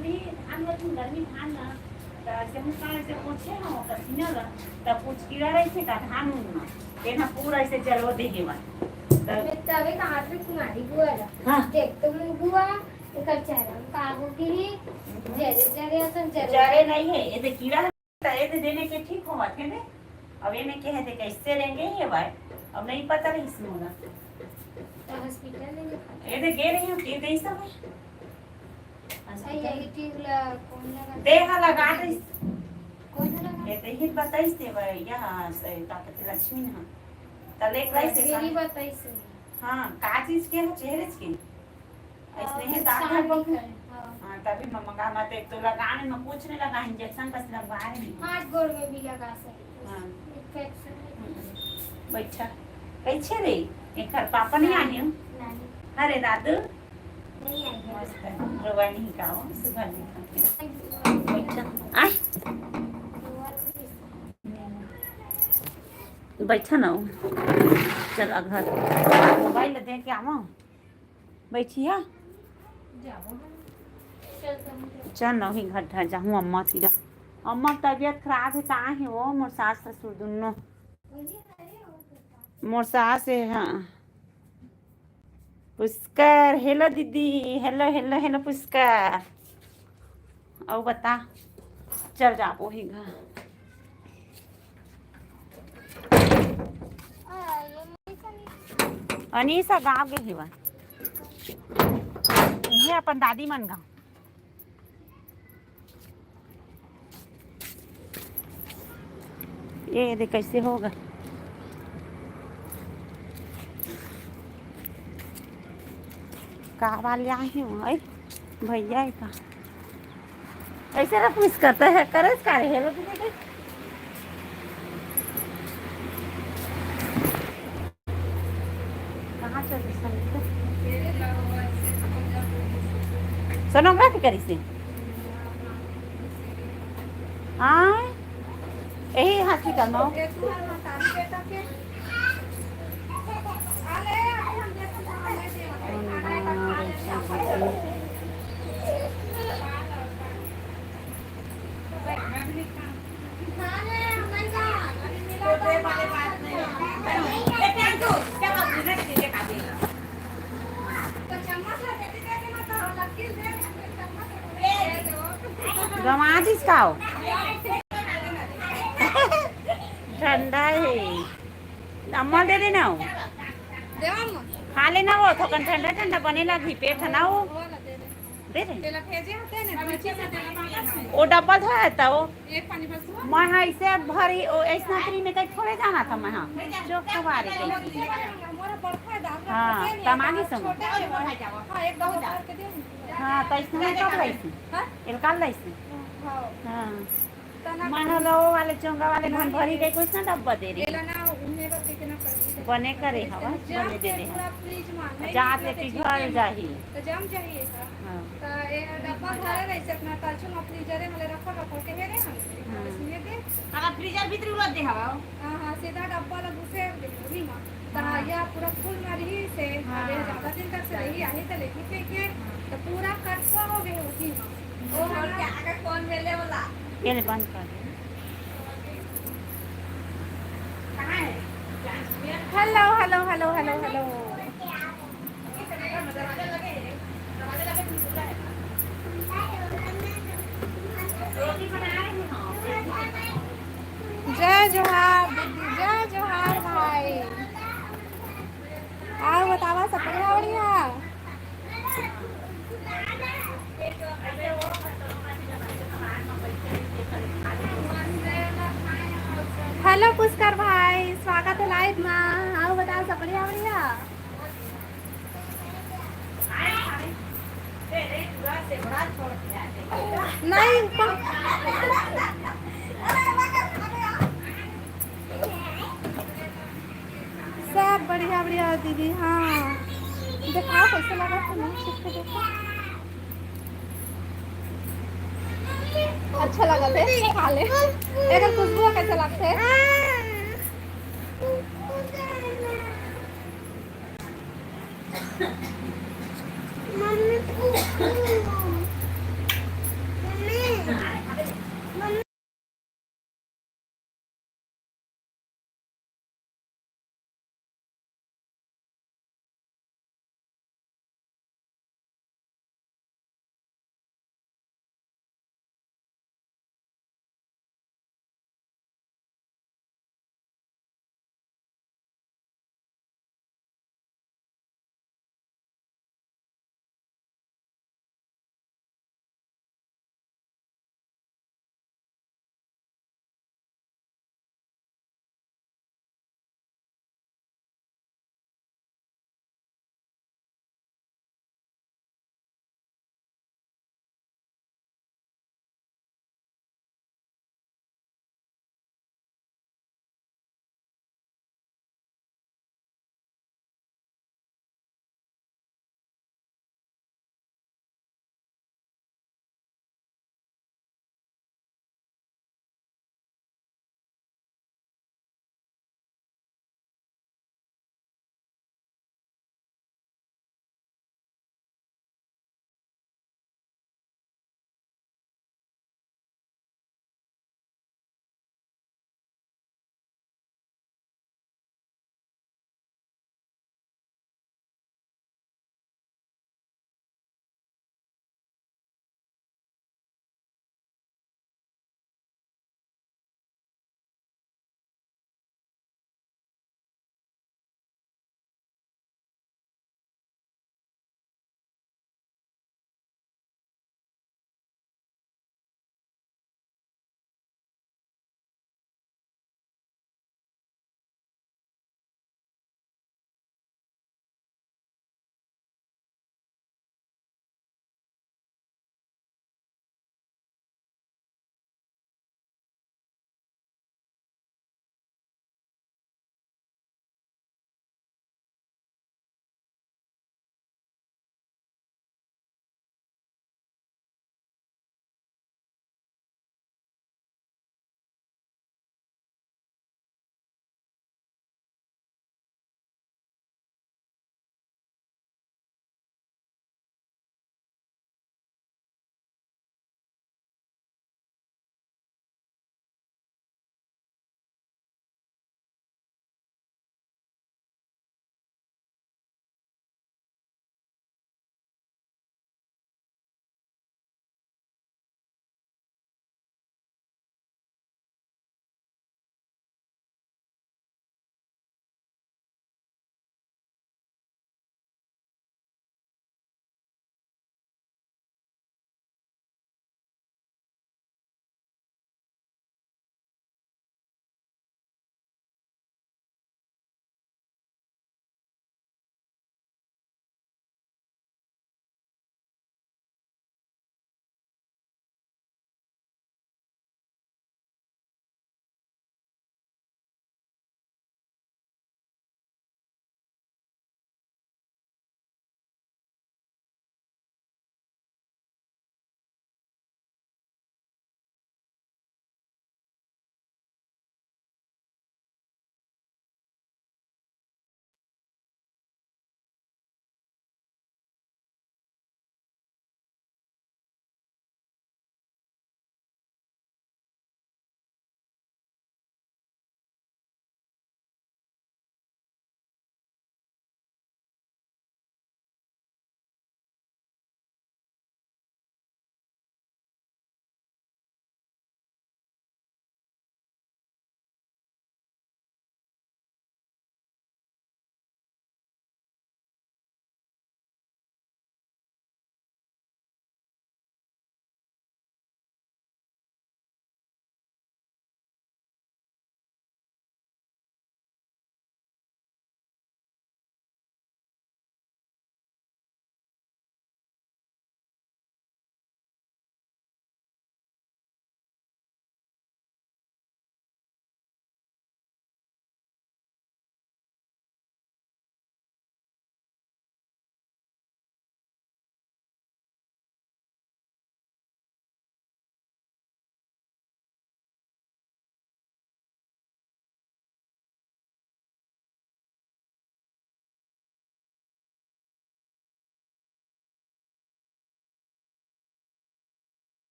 धान बर तुम गर्मी धान ना, त जब का ऐसे पोछे ना ओकर सीना ला, तब कुछ कीड़ा रहिथे का धान उन मा, तेन ह पूरा ऐसे जलो दे हेवय। त मैं तबे कहात रही कुमारी बुआ ला। हाँ। देख तो मैं बुआ, एकर चेहरा में का हो गिरी, जरे जरे असन जरे। जरे नहीं है, ये तो कीड़ा है, त ये तो देने के ठीक होवत है ने। अब ये में कहे दे कैसे रेंगे ये भाई, अब नहीं पता रहिस मोला। तो हॉस्पिटल में ये तो गे रही हूँ, ये तो ऐसा है। अच्छा, ये ट्यूब ला कौन लगा? देहा लगा दे। कौन लगा? ये तो ही बताइस ते भाई, यहाँ से ताकत लक्ष्मी ना। तले एक भाई से मेरी साथ। बताइस। हाँ, का चीज के है? चेहरे के? इसने ही अच्छा, दाग है निकल, हाँ। हाँ, तभी मैं मंगा मत, एक तो लगाने में कुछ नहीं लगा, इंजेक्शन बस लगवा रहे हैं। हाथ गोड़ में भी लगा सकते हैं। हाँ। इन्फेक्शन है। हम्म। बैठा। कैसे रे? एक घर पापा नहीं आए हो? नहीं। अरे दादू। नहीं आई है। मस्त है। रोवा नहीं का हो, सुबह नहीं खाते। बैठा। आय। बैठा ना हो। चल, आ घर। मोबाइल दे के आवा। बैठिया। चल, ना ही घर ढा जाहूँ अम्मा तीरा। अम्मा के तबीयत खराब है, कहाँ है वो? मोर सास ससुर दुनों। मोर सास है, हाँ। पुष्कर, हेलो दीदी, हेलो, हेलो, हेलो पुष्कर। अउ बता, चल जाबो ही घर। अनीसा गाँव गे हेवय, इहे अपन दादी मन गाँव। ये दे कैसे होगा? का वाले आए हैं वो? अरे भैया है का? ऐसे रफ मिस करता है, करे का रे, हेलो दीदी के। कहाँ चल रही संगीता? सोनोग्राफी करी से? हाँ, यही हॉस्पिटल में। गंवा दिस का हो? ठंडा है। अम्मा दे देना हो। खा लेना हो, थोकन ठंडा ठंडा बने लगी, पेट है ना हो। दे दे। तेला भेजे होते हैं ना, दो चीज है, तेला पापा से। वो डब्बा धोया था वो। एक पानी बस हुआ। मैं हाँ, इसे भरी, ओ, ऐसना फ्री में कहीं थोड़े जाना था मैं हाँ। चौक सवारी के। हमारा बड़का है, दाल हाँ, रखा है, तमागी दाल संग। छोटा है, हाँ, एक दाल उतार के दे। हाँ, तो इसने मैं कब लाई थी? हाँ? इनकाल लाई थी? हाँ। हाँ। तना मन लो वाले चोंगा वाले धन भरी के कुछ ना डब्बा दे रही। एला ना उन्हें बस इतना कर दी। बने करे हवा, जम बने दे के दे पूरा हवा। फ्रिज में, नहीं जात निकला लेती तो घर चीज़ जाही। तो जम जाही ऐसा। हाँ। तो ये डब्बा भरे रहे से अपना कलछुल में फ्रीजरे में ले रखो, रखो के हे रे हम। हाँ। इसमें दे। अगर फ्रीजर भीतर उलट दे हवा। हाँ, हाँ, सीधा डब्बा ला घुसे दे, वही में। तो हाँ। ये पूरा फुल में रही से, हाँ। अब ये ज़्यादा दिन तक से रही, आही तो लेके फेंके, तो पूरा कचरा हो गए उसी में। ओ, हम क्या, अगर कौन मेले वाला? ये ले, बंद कर दे। कहाँ है? Hello, hello, hello, hello, hello. जय जोहार दीदी, जय जोहार भाई। अउ बतावा, सब बढ़िया, बढ़िया? हेलो पुष्कर भाई, स्वागत है लाइव में। अउ बतावा, सब बढ़िया, बढ़िया? नहीं, प- सब बढ़िया, बढ़िया दीदी। हाँ, दिखाओ कैसे लगा था, मुंह छुप के देखो। अच्छा लगा थे, खा ले। एकर खुशबू कैसे लगथे? Mummy,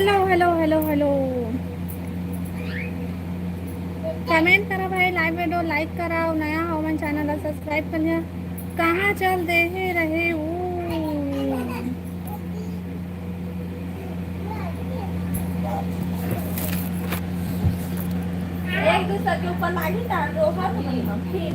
Hello, hello, hello, hello. Comment करा भाई, live video like करा, अउ नया हो मन channel ला subscribe कर लिया। कहाँ चल दे हे रहे वो? एक दूसरे के ऊपर लागी डाल दो, हर नहीं हम फिर।